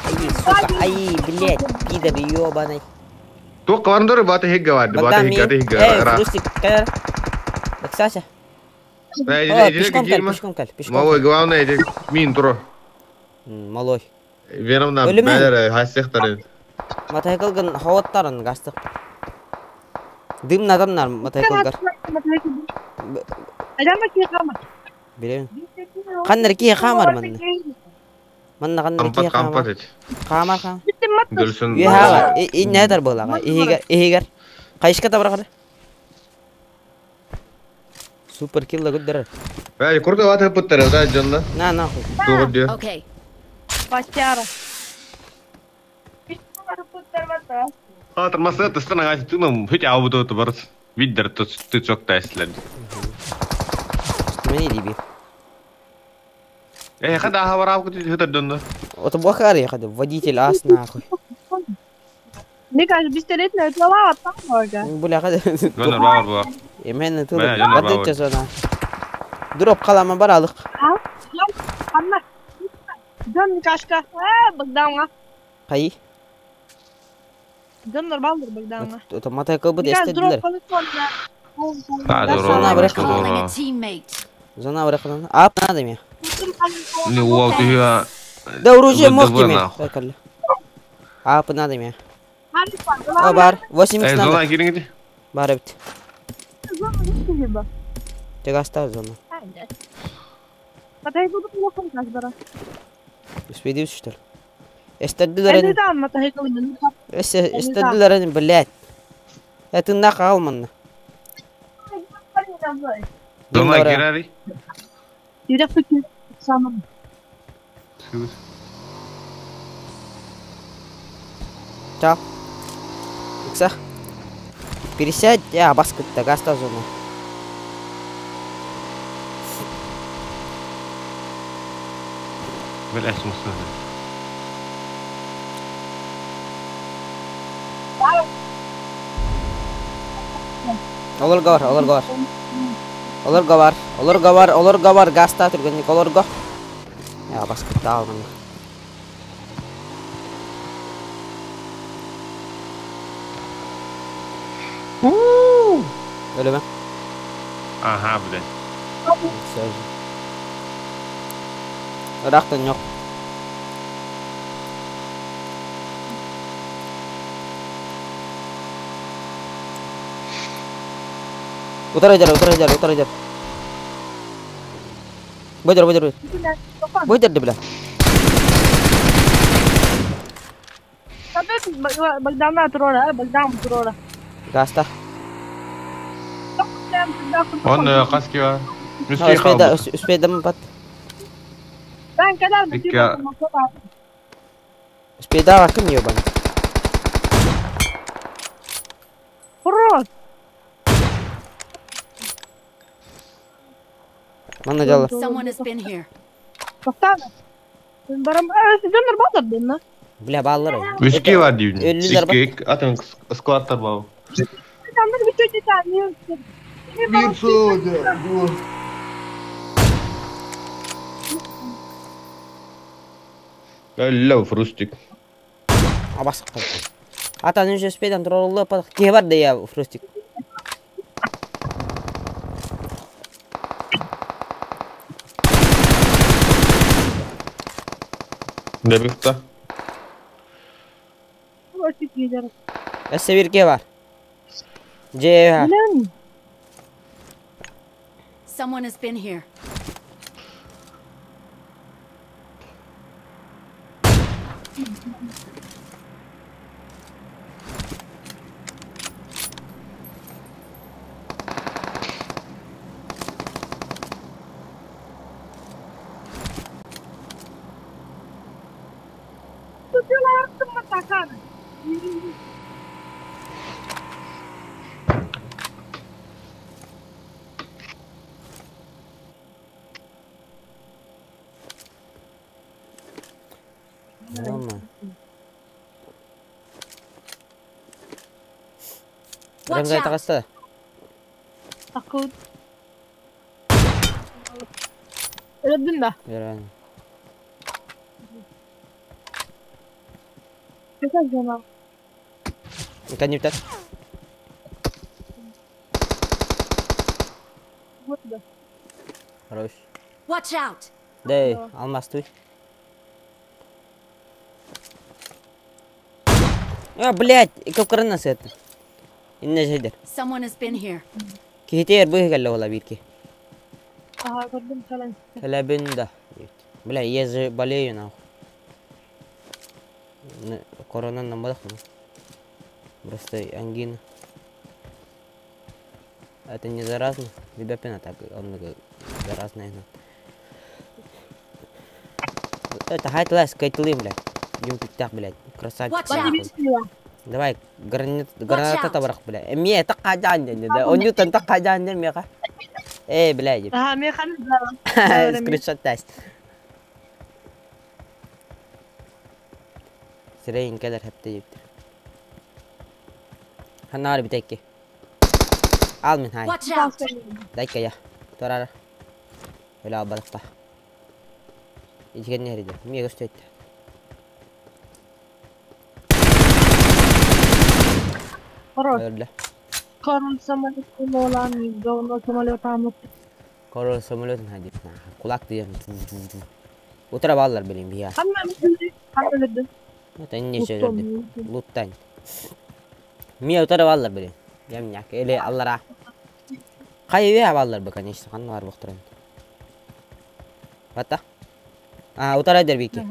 Ай, сука, ай, блядь, пидор ёбаный. Тук вандор бата хигга вад, бата Богдан хигга мин. хигга. Эй, Рустик, кайдар. Так, Саша. О, пешком кел, пешком кел, пешком. Малой, главное, эти мин тура. Малой. Вером на Өлемен. бәлер хасехтар. Мотоциклгын хаваттарын гастык. Дым надамнар мотоциклгар. Билем. Каннар ки хамар манна. Манна каннар ки Кампат хамар. кампат эт. Хамар хам. Гөлсүн. Юхава, и нәдер булага. Ихигер, ихигер. Кайышка табырга. Супер килла көрдөрөр. Эй, курда вата пыттара, да, дьонно. На, нахуй. Тугу диэ. Okay. Пастяра. Хаатыр масыга тыстан агаачы тыным, хит аабыт оту барыс. Виддер тычок тайслер. Мени диби. Эй, хада хабараап кути хытар дьонно. Вот бахар я хада, водитель ас нахуй. Мне кажется, пистолет на это лава там много. Бля, хада. Гонор баар була. Емен тур. Бля, дьоннор Бады баар. часона. Дроп қалама бар алық. Анна. Дон кашка. А, Богданга. Қай? Дон нормалдыр Богданга. Это мотоцикл бу Мне кажется, дроп естедилер. полетон. Да, Зона здорово, бирек. Calling a здорово. teammate. Зона бирек. Ап надо мне. Не уол ты Да оружие мог ВДВ тебе. нахуй. Так, Ап надо мне. О, бар. 8 Эй, надо. зона кириңди. Бар бит. Тегастар зона. Успеди что ли? Эстедилер. Эстедилер, блядь. Это нахуй алманна. Зона кирари. Чао. Икса. Пересядь, я баскет-то, гаста зону. Бля, смысл. Олорго бар, олорго бар. Олорго бар, олорго бар, олорго бар, гаста түргенник олорго. Я баскетті алмын. Öyle mi? Ага, блядь. Все же. Ырақтан yok. Утар айдар, утар айдар, утар айдар. Бойдар, бойдар, бойдар. Бойдар бля. Богдана трора, Богдан трора. Гаста. Он каскива. Үскей Успейда, қалды. успейда пат. Икки. Успейда кім ебан. Урод! Мана дела. Someone has been here. Бля, баллар. Үскей бар деймін. Өлілер бар. Үскей атын складтар бар. Әллә фрустик. Абас қалды. Ата нүн успейдан туралы пат. Ке бар да я фрустик. Дебикта. Әссе бир ке бар. Же. Someone has been here. Нормально. Watch Рамзай out. тағаста. Өлдүм да. Веран. Коннектор. Хорош. Watch out! Дей, алмаз туй. А, блядь, кып это. Инне жайдер. Someone has been here. Кихитер быһы кэллэ ола бирки. Ага, көрдүм кэлэн. Кэлэбин да. Бля, я же болею нахуй. Корона намбадах. Просто ангина. Это не заразно? Билбэппин а так оннук заразная. Это хай тылас кайтылыым, блядь. Юмпиктах, блядь. Красавчик. Watch out. Давай, граната табарах, блядь. Эмиэ таккаджаан ден да. Онньутан таккаджаан ден меха. Эй, блядь. Аха, мен ханы Скриншот тест. Сирейин келер хепте жептир. Ханнаар битекки. Ал мин хай. Watch out! Дайка я. Турара. Өлө албадыкта. Ичген нерде? Мие көстөйт. Хорош. Өлдө. Король самолет olan, dolma самолет амыт. Король самолетун хадип. Кулак дием. Утра баллар билим бия. Ханна öldü? Ханна öldü? Это не сөйлөдү. Луттан. Мие утара баллар билим. Ямняк или аллара. Кайы баллар бы, конечно, ханна бар бохторон. Бата. А, утара дер бики.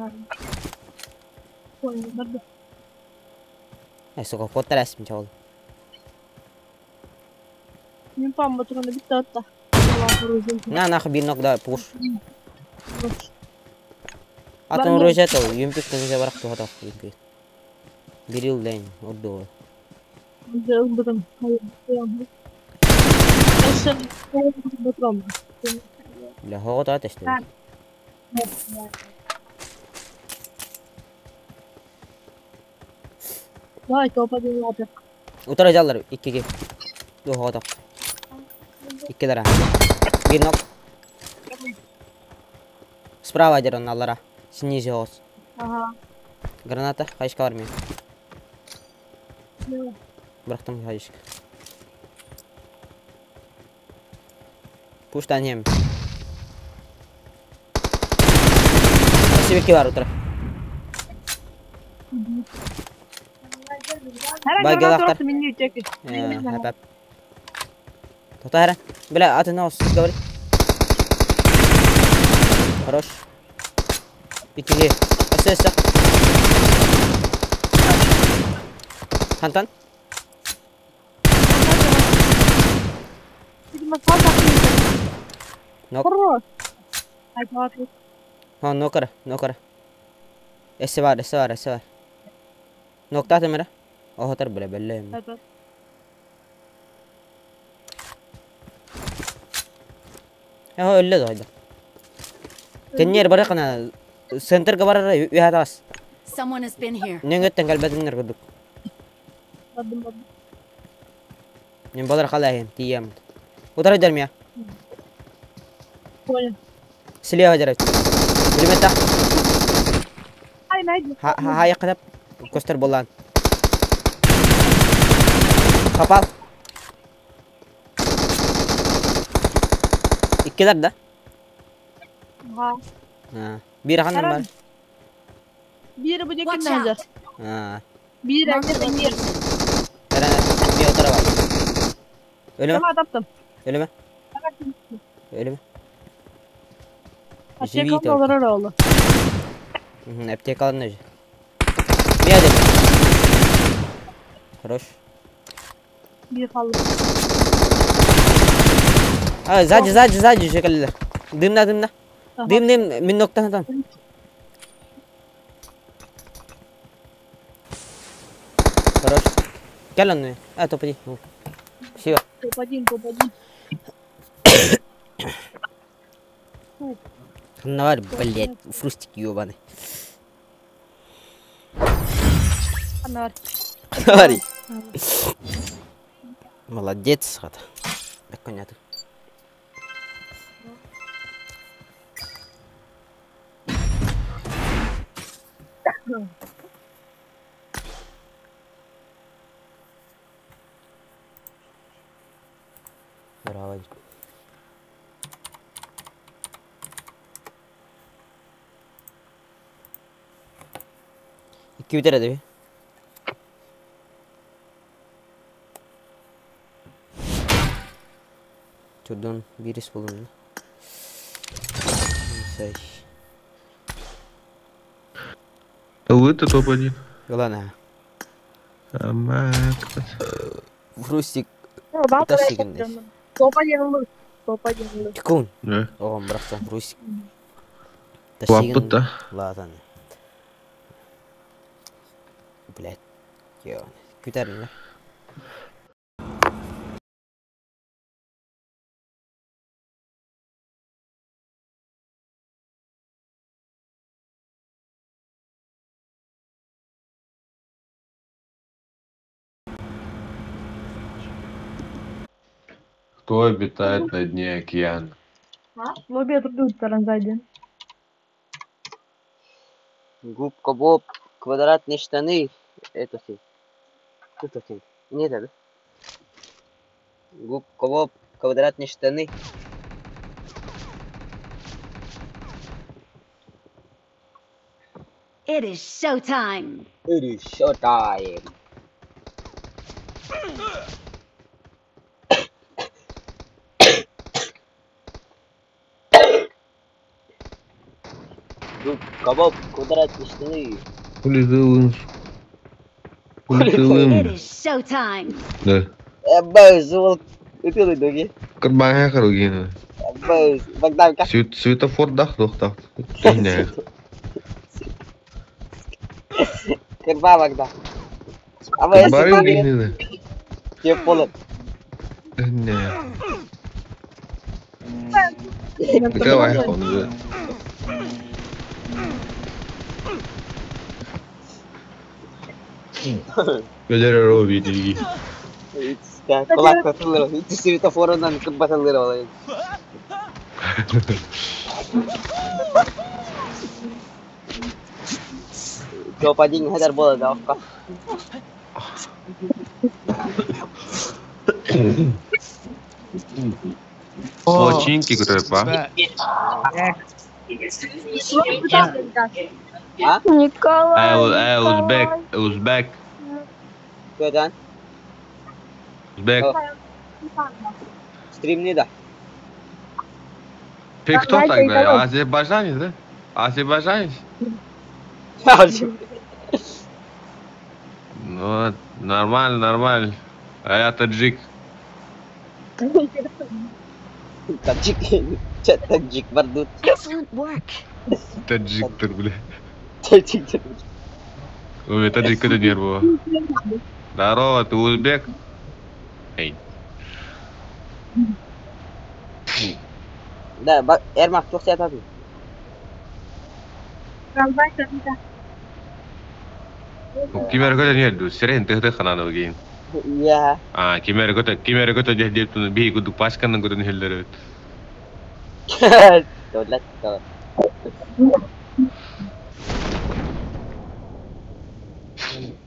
Сука, коттар эсим чол. Мен пам батыраны битте атта. На, нахуй бир нок да пуш. Атын рожет ол, юмпик тензе барак тухатак юмпик. Бирил ден, орду. Бля, хого та тесте. Давай, топа ден лапек. Утара жаллар иккиге. Ду хого так. Иккилера. Бир нок. Справа дер он аллара. Снизу ос. Ага. Граната, хайшка бар мен. Бырактым хайшка. Пуштан хем. Спасибо, бар утра. Байгелахтар. Хапап. Тоқта Бля, аты наус, говори. Хорош. Иккиге. Өссө өссө. Хантан. Нок. Ха, нокара, нокара. Эссе бар, эссе бар, эссе бар. Ноктаты мера. Охотар бля, белле. Эхо өллө дойда. Теннер баракана центрга барар үһатас. Someone has been here. Нөңөттен калбетиннер курдук. Мен балар халайын тием. Утара дермия. Понял. Слева дерет. Пулемета. Ай, найди. Ха ха якынап көстөр болан. Попал. Иккилер да? Ха. Ha. Bir hanım var. Bir bu Watch декен назар. out! Ha. Bir Marked a әне bir. location. Eren bir o tarafa. Ölüme. Tamam taptım. Ölüme. Ölüme. Аптека олар oldu. Аптека алын уже. Bir adet. Хорош. Bir kaldı. А, сзади, сзади, сзади уже келдилер. Дымна, дымна. Дым, дым, мин ноктан там. Хорош. Кел онны. А, топ-1. Спасибо. Топ-1, топ-1. Навар, блядь, фрустик ёбаный. Навар. Навари. Молодец, хата. Так, понятно. Браво. Икки бүтэр эдеби. Чурдун бирис булун. Сай. Ылыты топ-1. Главное. Ама, Фрустик. Топ-1 Тасигин. Топ-1 ылы. Топа диэн. Тикун. Не. Оҕом барахсан Русь. Улааппыт да. Улаатан. Блядь. Күтәрин. Кто обитает на дне океана? Лобби турдуттаран зайден. Губка Боб, квадратные штаны. Это все. Это все. Не это, да? Губка Боб, квадратные штаны. It is showtime. It is showtime. Губка Боб, квадратные штаны. Хули ты лын? Хули ты It лын? is showtime. Да. Эбэ, ытылы дуги. Карбаня харугина. Эбэ, Богдан, как? Светофор дах дох дах. Не. Кырба, Богдан. А вы Карбари гинина. Тебе полон. Не. Давай, он же. Өлөр видеги. Кулак атылыр. Ити светофорунан кырбатылыр олай. Топ-1 хәдәр була да оққа. Починки которые А? Николай. Узбек, узбек, Көдән? узбек. Стримни да. Ты кто тогда? Азербайджанец, да? Азербайджанец? Ну, нормально, нормально. А я таджик. Таджик. Таджик бардут. Excellent work. Таджик, ты, бля. Таджик. У меня таджик это нервово. Здорово, ты узбек? Эй. Да, Эрмак, туох сятатын. Кимер көтө не сирен тыхты хананы гейн. Я. А, кимер көтө деп туну би кудук пашканын көтөн хеллер өт. Тодлат.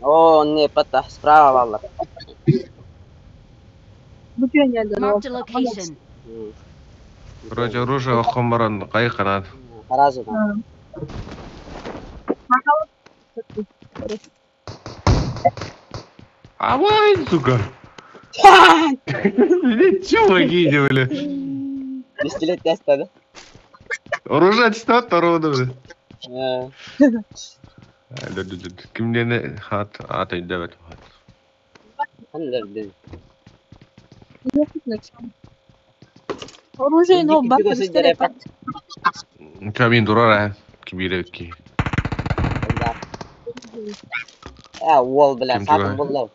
О, не, пата, справа валла. Marked a location. Короче, оружие охомаран кай ханат. Харазы. Авай, сука. Чё вы делали? Пистолет теста, да? Оружие что второго Кимдени хат ат өйдөбөт хат. Хандар Оружие но бак пистолет. Чабин дурара кибире ки. А, уол, бля, сатын буллау.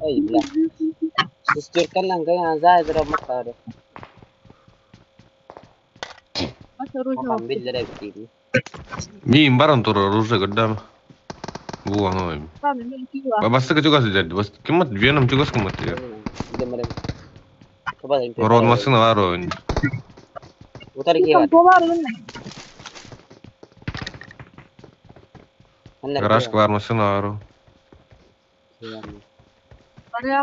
Ой, бля. Шестерканнан кайган зайдыра мактары. Мин баран тур оружие көрдам. Бу аны. Басты чугас деді. Бас ким ат веном чугас ким ат. Рон машина бар он. Гараж бар машина бар.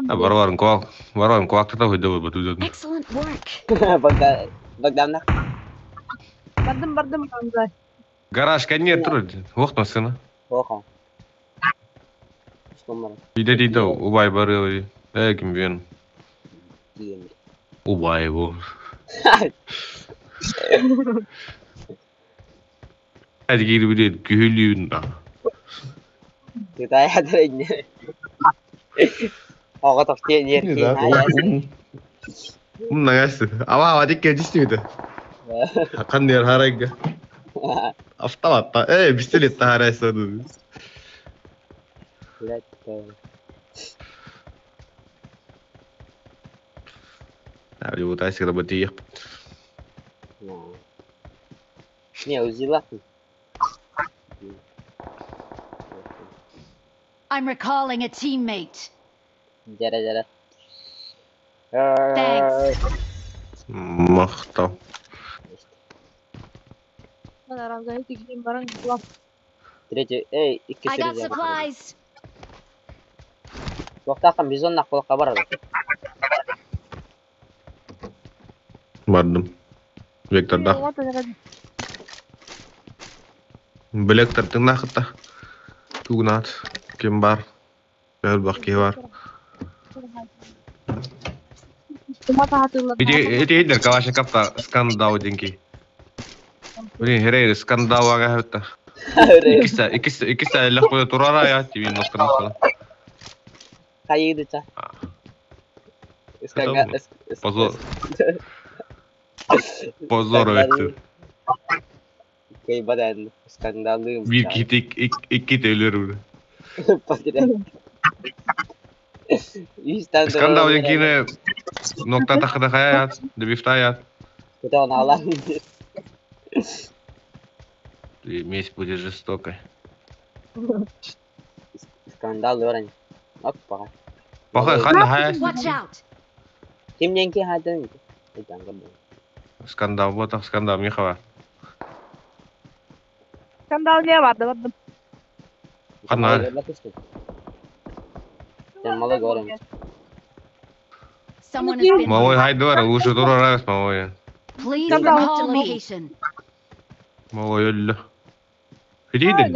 Барварым куак, барварым куак та хойды бу тузат. Excellent work. Богдан. Бардым, бардым анда. Гараж нет тур. Ох машина. Оха. Иде диде убай бары. Э ким бен. Убай бу. Hadi geri bir күһүлүүн да. Кытай хадыр. Ага тохте нер. Нагаси. Ава ава дикке дистибите. Хакан дер харайга. Автоматта. Эй, пистолет харайса. Блядь. Любутайся, когда бы ехать. Не, узила. I'm recalling a teammate. Дяра, дяра. Thanks. Махтал. Третий, эй, икки I got сүрүзэ. supplies. Туохтааххын бизон нахпалыкка барар. Бардым. Векторда. Билектор тыңнахытта. Тугнат. Ким бар? Бәл бак бар. Эти эти эдер калаша капта скандал деньги. Блин, херей скандал ага хатта. Иккисе иккисе иккисе эллах кое турара я тиви носкана. Хайыдыча. Позор. Позор өттү. Кайбадан скандалым. Bir kiti iki төлөр. Скандал денькине нокта тахта хаят, дебифтаят. Куда он алан? Месть будет жестокой. Скандал өрен. Опа. Пахай хан хая. Watch out. Ким деньки хадын? Скандал вот скандал Михава. Скандал не барды, бардым. Ханна. Сен мало говорим. Someone has been Малой хайдуар, лучше турара малой. Please Скандал. mark the location. Малой өллө. Хидидин.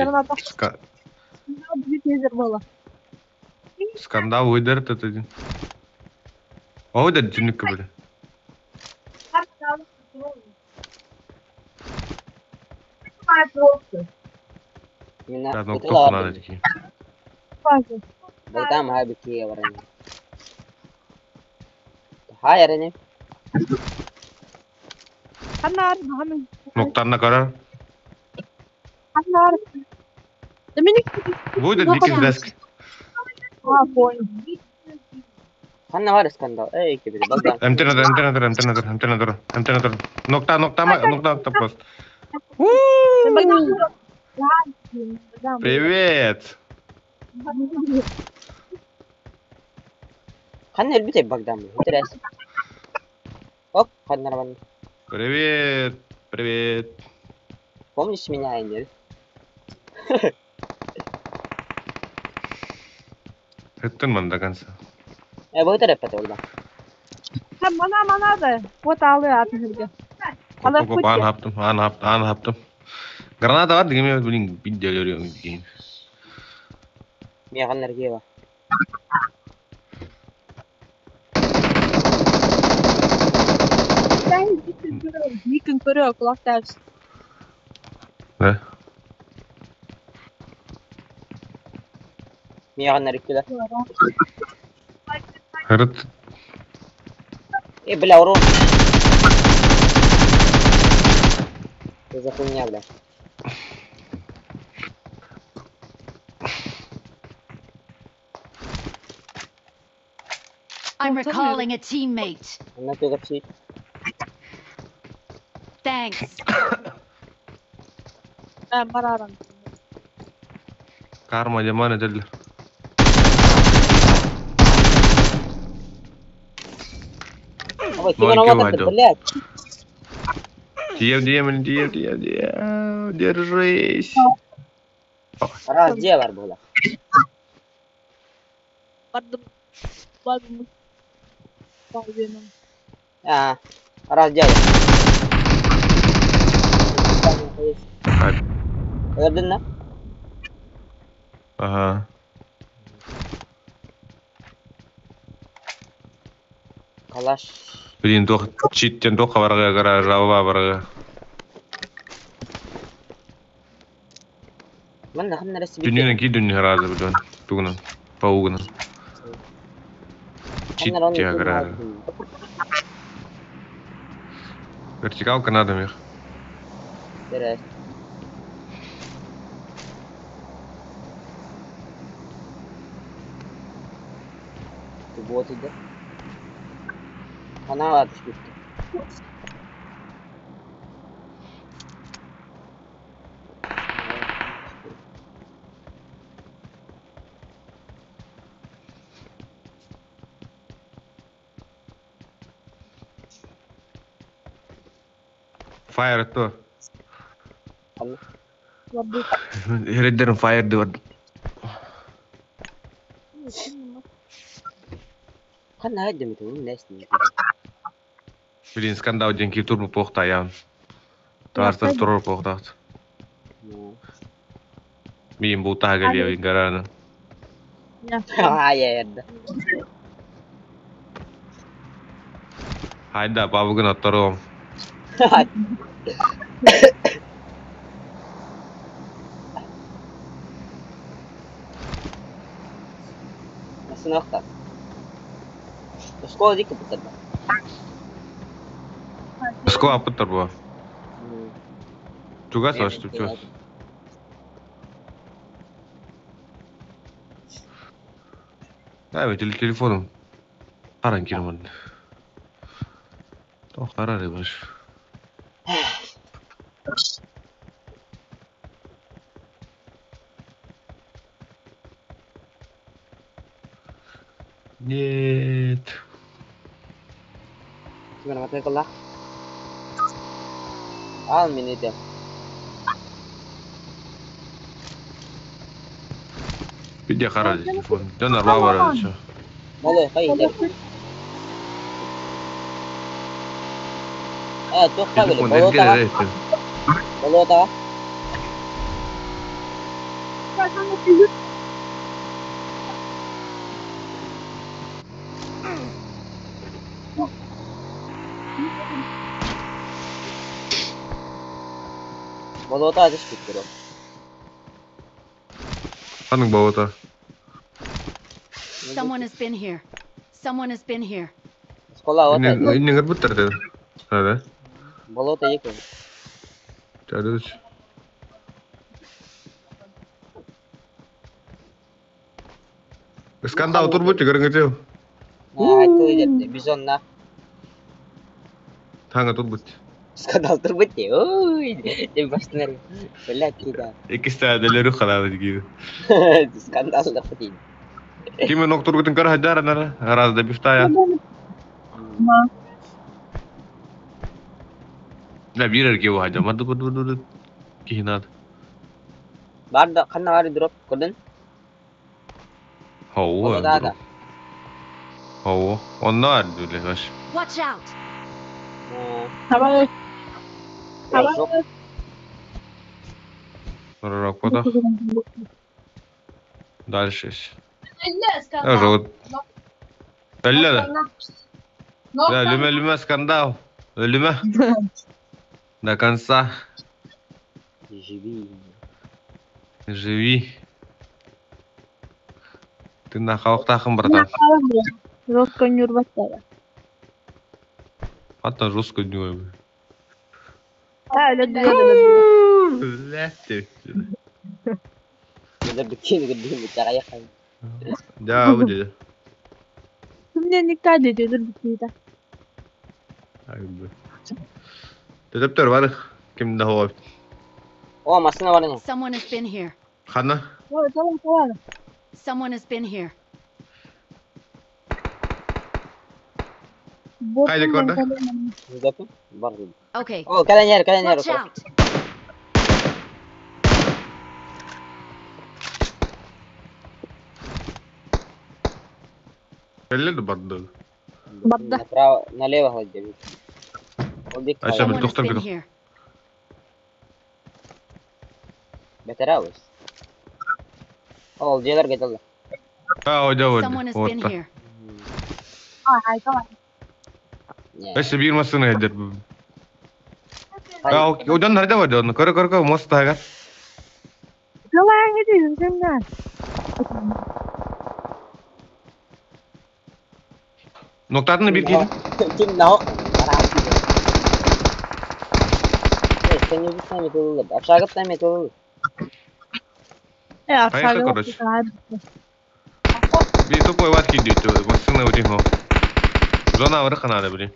Скандал выдерт это. О, да түнүккө биле. Мина. Да, ну надо такие. Богдан хай бики варен. Хай арене. Ноктарна карар. Будет дикий деск. Ханна бар скандал. Эй, кибiri Богдан. М-тенадыр, м-тенадыр, м-тенадыр, м-тенадыр, м-тенадыр. Нокта, нокта, нокта, нокта просто. Привет! Ханна өлбүтэ Богдан. Интерес. Оп, ханна рабан. Привет! Привет! Помнишь меня, Энель? Хэттэн ман до конца. Богдан репет Богдан. Мана мана да. Вот алы атын. Оп, ан хаптым, ан хаптым, ан хаптым. Граната бар деген блин, видео деген. Мен ханна ргева. Микин көрө кулак тәпс. Да? Мен ханна ргева. Харат. Э, бля, урон. Что за хуйня, бля? I'm recalling a teammate. Она тут вообще. Thanks. Барарам. Карма жаман эдел. Ой, кем она блядь? Дием, дием, дием, дием, дием. Держись. Раз, где бар было? Бардым. Бардым. Бардым. А, раз, где? Gördün mü? Ага. Калаш. Блин, тох читтен тоха барга гара жава барга. Мен нахын нерesi Дүнүйенен ки дүнүйе разы билен. Тугунан. Паугунан. Читте гара. Вертикалка надо мех. Тэрээс. Вот иде. Она түспүт. Fire то. Ханна? Херидерин fire диор. Ханна хайдамит ол нэстин. Блин, скандал деньги турбо похта я. Таарта турбо похта. Мин бутага левин гарана. Хайа. Хайда бабыгын отторуом. Масынахта. Оскола дикки буттарда. Оскола апыттар буа. Чугас ваш чугас. Дай телефоном. Харан кирман. Тоқ харар баш. Нет. Кимэн матын кылла? Ал мин этем. Видя харар телефон. Да нарва бар еще. Молой хай иде. Э, туох хабили. Телефон Болотага. эрге Болотага. Болотага түспүт бро. Ханын болота. Someone has been here. Someone has been here. Оскола ота. Иннеңер буттар деди. Хада. Болота екі. Чадыч. Скандал турбут көрүңүтү. Айтты иде. Бизонна. Таңа турбут. Скандал турбут. Ой, деп баштынар. Блядь, кида. Эки саат эле халады ги. Скандал да фатин. Ким нок тургутун көр хаджар нара. Раз да бифтая. Да бирер ки хаджа. Маду буду буду. Кихинат. Бар да ханна бар дроп көрдүн? Хоо. Болота да. Хоо. Онна дүле баш. Watch out! Табай. Жоқ. Рокода. Дальше. Я же Әллә да. Да, люме люме скандал. Люме. До конца. Живи. Живи. Ты на халықтақын, братан. Жестко нюрбаттара. Ата жестко нюрбаттара. А, өлөдү. Блядь. Мында біткен күрдім бітті аяққа. Да, будет. Кимден никта деди өлөр битти. Төтөптөр бар. Ким да хоп. О, машина бар не. Someone has been here. Хана. Давай, давай, давай. Someone has been here. Кайда көрдү? Запы? Бар. Okay. О, кәлән кәлән Watch out! Элле да барды. Барда. Направо, налево глади. Ол Айша, Someone has доктор been кидок. here. Бетерабыз. Ол желер кетелdi. А, ойда Someone has been ойда. here. Ай, давай. Эше бир машина эдер. А, одан нарда ойда. Көрө көрө көрө мост тага. Давай, иди, сен. Ноктатын бир кийди. Ким нахок? Төннүбүттэн металлылар. Общагыттан металлылар. Поехали, Общага короче. Би тупой ватки идет, машина у него. Зона вырыха надо, блин.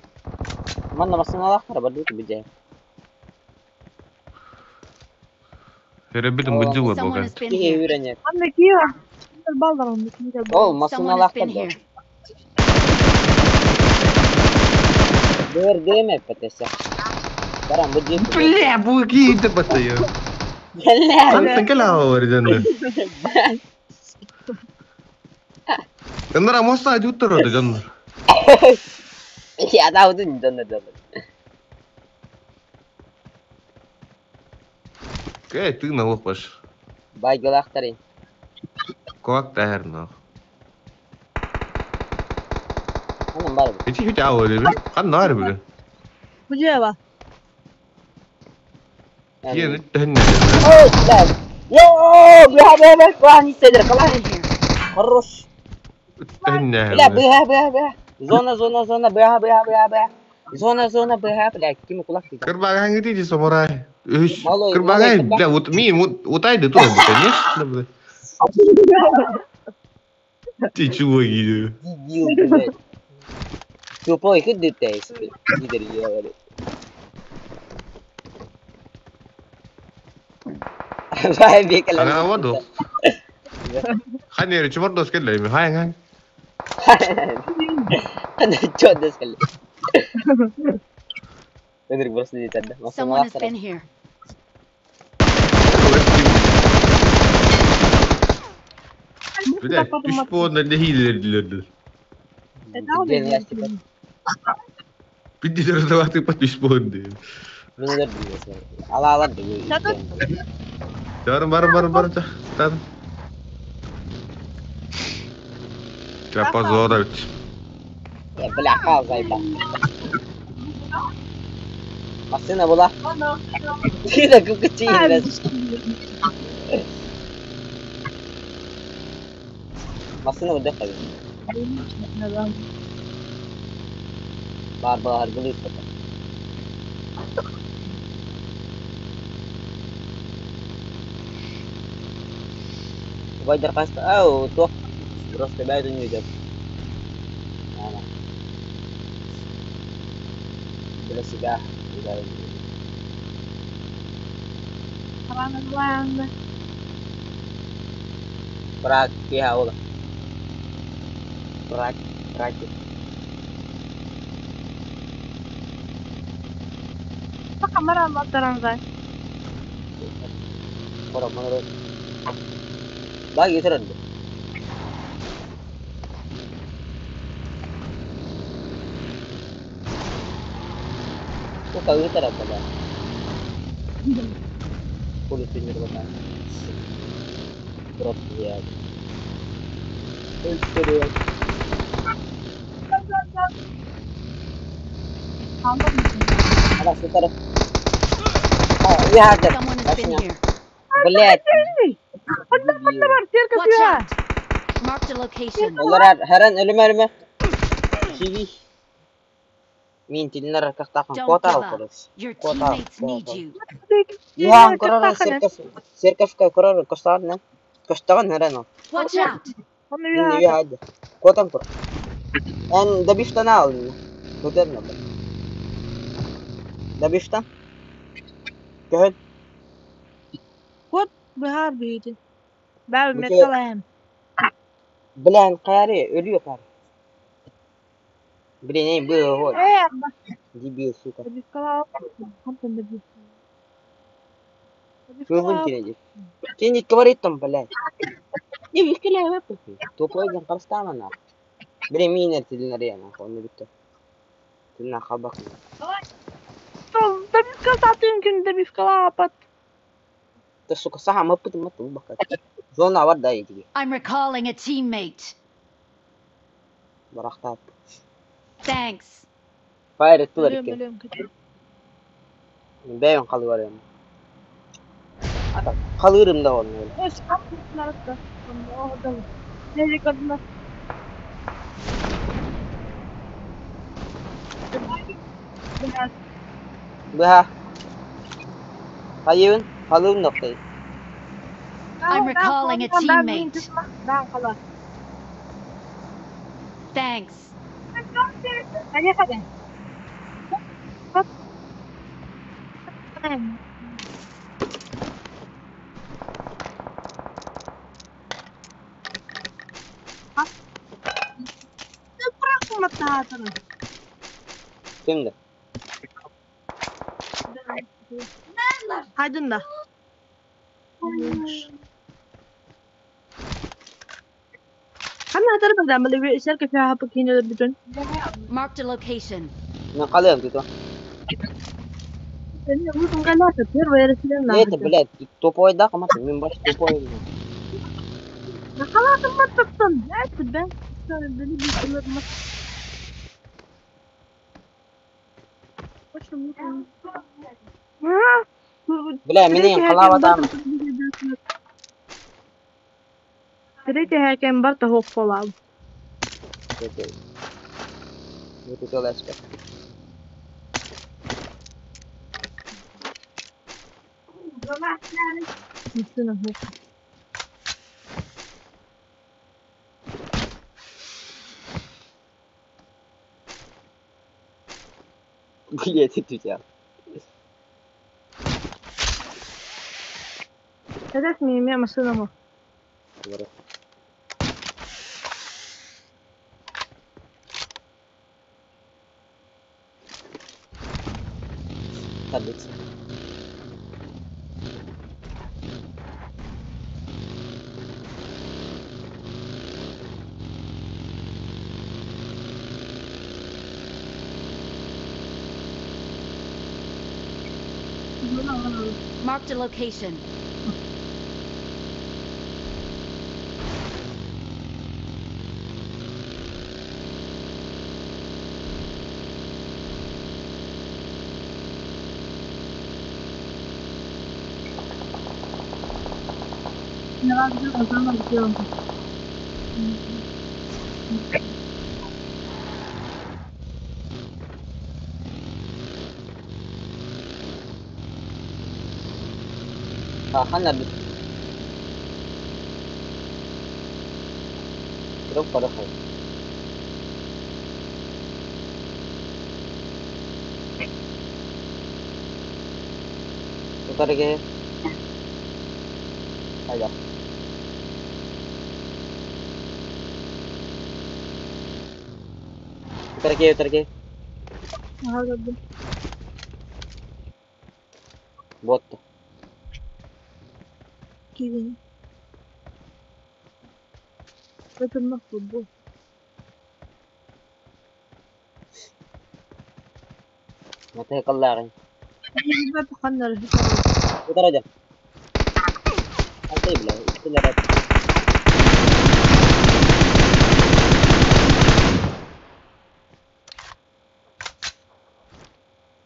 Манна массыыналаахтара бардыбыт бу дьэ. Перебитым быдьылы Someone болған. has been Киһи here. үүрэнэр. Анна киһи балдар онно киһи Ол Someone has массыыналаахтар been да. here. Быар дыам эппэтэсэ. Баран бу дьиэ. Бля, буги это батаю. Бля. Антон кэлээ дьонно. Ындара моста жуттар ода дьонно. Ядауды дьонно дьонно. Кэ ты на лопаш. Байгылаахтары. Куак тахер на. Анан бар. Ити хит ао дебе. Хан нар биле. Бу дьиэ ба. Киен тэнне. Ой, бля. Йоо, бля, бля, бля, клан седер, клан. Been here. Хорош. Тэнне. Бля, бля, бля, бля. Зона, зона, зона, бля, бля, бля, бля. Зона, зона, бля, бля, ким кулак ты. Кырбаган гити самурай. Үш. Малой, Кырбаган, малой, бля, вот ми вот вот айды тура бу, конечно, бля. Ты чего гиди? Дебил, блядь. Тупой, куда ты, пидор, ебаный. Бай, бекал. Ана воду. Хан ери чувар дос келле ми. Хай хай. Ана чё дос келле. Өндүрүк просто дейт да. Someone has been here. Бля, үш буонна хилердилерди. Биддилер даваты пат үш буонды. Ала ала Барым барым барым барым. Тан. Бля, позор. Бля, хал зайба. Массына була. Ты да кукучи. Массына удахали. Бар бар булып. Вайдер каста. Ау, то просто бәйден үйдө. Ана. Бля себя. Прак, киха ола. Прак, праки. Кора манро. Баги сырынды. Сука, ыытара бля. Хули ты не рвана. Просто я. Ана сытара. Я Someone has been here. Блять. Watch out. Marked a location. Олар herан ölüme ölüme. Kivi. Мин тилнер кахтахан Don't кота give up. алкорос. Your Кота. teammates need you. Юхан корор серкас серкашка корор костан костан herан. Watch out. Мин юхад. Котан кор. Эн дабифтан ал. Көтер на. Дабифтан. Көһөн. Быһаар бүйді. Бәл Бу металайым. Блин, кайры ölüyor кар. Блин, эй, был вот. Э, Дебил, сука. Добивкала. Кылбын кинеди. Кинет говорит там, блядь. Не, вихкеля выпухи. Тупой ден қарыстаман нах. Блин, минер тилин ария нах, оны бітті. Тилин хабак. Добивкала татым күн добивкала апат. Ты, сука, саха мапыт мапыт бакат. Зона бар да едиге. I'm recalling a teammate. Барахтап. Thanks. Файр тулар екен. Бәйін қалы бар ем. Ата, қалырым да оны. Быха. Хайыбын, халыым нохтой. I'm recalling a teammate. Thanks. Кимди? Хайдын да. Ханна атар бада мали شركة فيها بكين بدون. Marked a location. Мен халыам туту. Первый Это, блядь, тупой да, камат, мен баш тупой. خلاص ما تبطل لا تبان. Бля, меня халава там. Третий хакем барта хоп полав. Вот это леска. Блядь, это тебя. Это меня машина. Таблица. Marked a location. А, ханна бит. Трубка рухай. Утарыге. Айда. Утарыге, утарыге. Вот. Это нахуй был. ما تهقلاغين. خلنا. ودرجة. طيب لا كل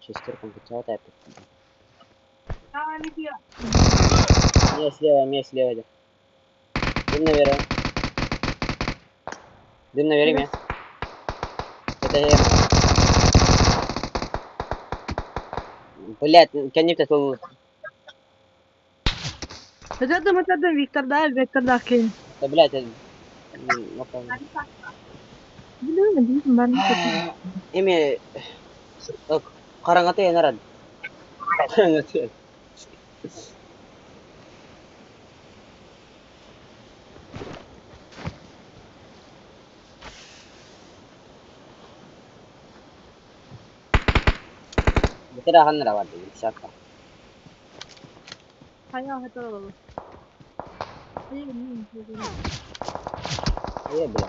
Шестеркам печатает. Не слева, не слева идет. Дым наверх. Дым наверх, меня. Это я. Блять, кеннипте сол. تقدم تقدم فيكتور ده فيكتور ده كين. Да, блять, эми караңгы нарад. Караңгы. Бутера ханнара барды, шакка. حياة هترى. Э, бля.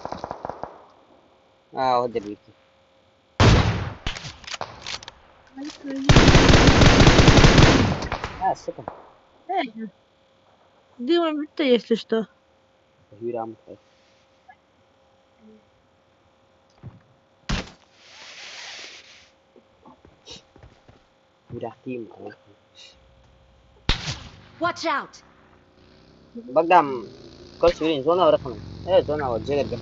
А, вот дервики. А, сука. Дима, это если что. Hüram. Hürakim. Watch out! Богдан, короче, зона врахана. Зона вот, джигерга.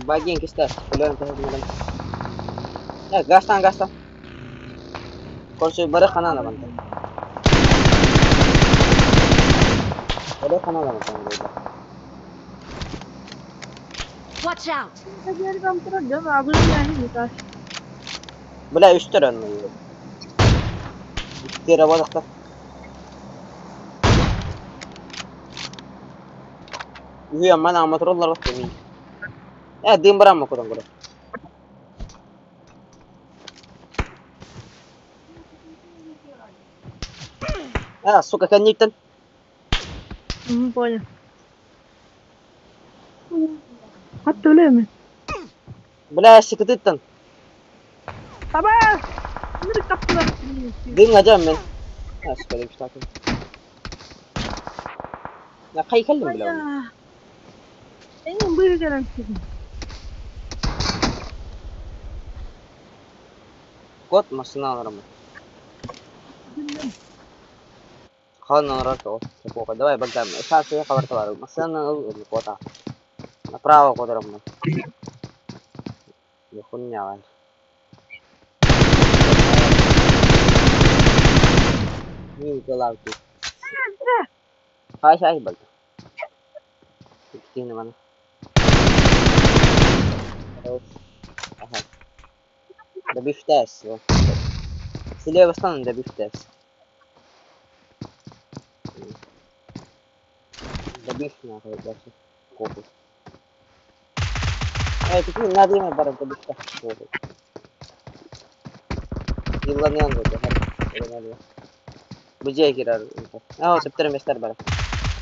Багин кистас, кулен тахад мадам. Гастан, гастан. Короче, бары ханана бантан. Бары ханана бантан дейdi. Watch out! Бля, үстер онно. Үстер абадақта. Үһү амман аматорлар бак демей. Э, дым барам кудан кудан. А, сука, кэнниттэн. Понял. Хатта өлөмүн. Бля, сыкытыттан. Таба! Мир таптылар. Дым ажам мен. А, сука, деп штатын. Я кай келдим бля оны. Эң быйы келем сизин. Кот машина аларым. Халан то. Давай, Богдан, сейчас я хабар товару. Машина кота. Направо кодарым. Не хуйня, вань. Не головки. Хай, хай, Богдан. Кине мана. Ага. Добивтес. Слева стану добивтес. Добив нахуй, дальше. Копу. Эй, ты надо ему баран добивтес. Копу. Yıllanıyor zaten. Bujiye girer. Ah, септер местер бар.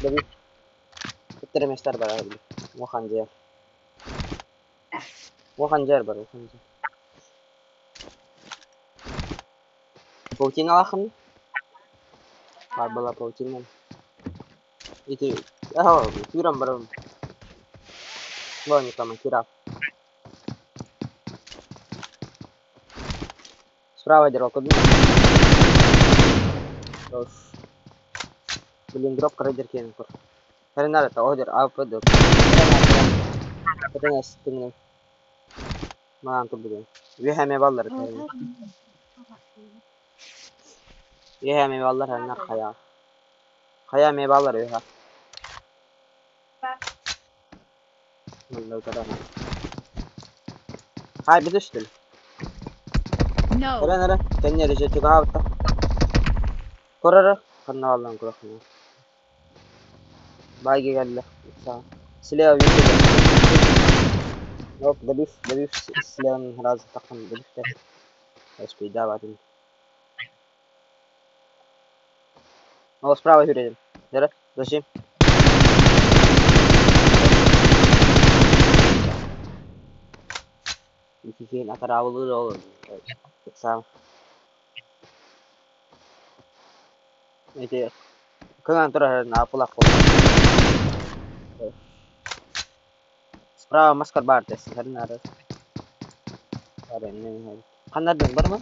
Добив. Септер местер бар. Моханжер. Моханжер бар, моханжер. Паутина лахым. Бар была паутина. Ити, ah, кирам бар. Вон там кира. Справа держал кабину. Блин, дроп крайдер кенен кур. Хренар это одер, а ПД. Потенес тыңны. Маған тубуден. Вехеме баллар это. Вехеме баллар хренар хая. Хая ме баллар веха. Хай бідіштіл. No! Nere nere? Kendi yarışı çık abi. Korara. Kanna Allah'ın kulakını. Bayge geldi. Sağ. Silah yükle. Yok dabif dabif silahın razı takım dabif de. SP davatın. О, справа Юрий. Nere? Зачем? İki atar olur. Sağ ol. Ити кыҥан турар апылах Справа маскар бар тес. Хернары. Каннардын бар ма?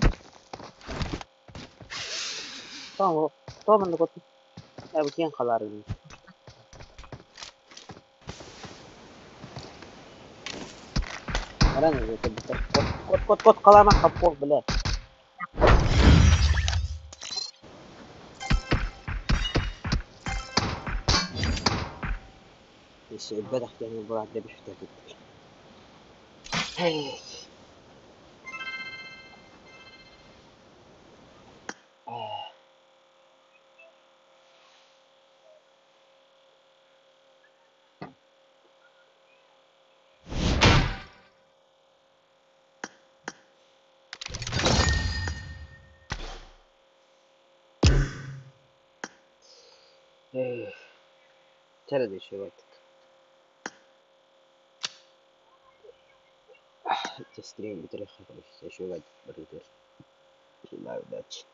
Tamam, tamam da kotun. Ya bu kiyen kalar. Аран кот кот кот кот калама каппол бля. Еще بدأ يعني بعد بيفتح. Nerede şey artık. تستريم بتاريخ شو قاعد بريتر لا داتش.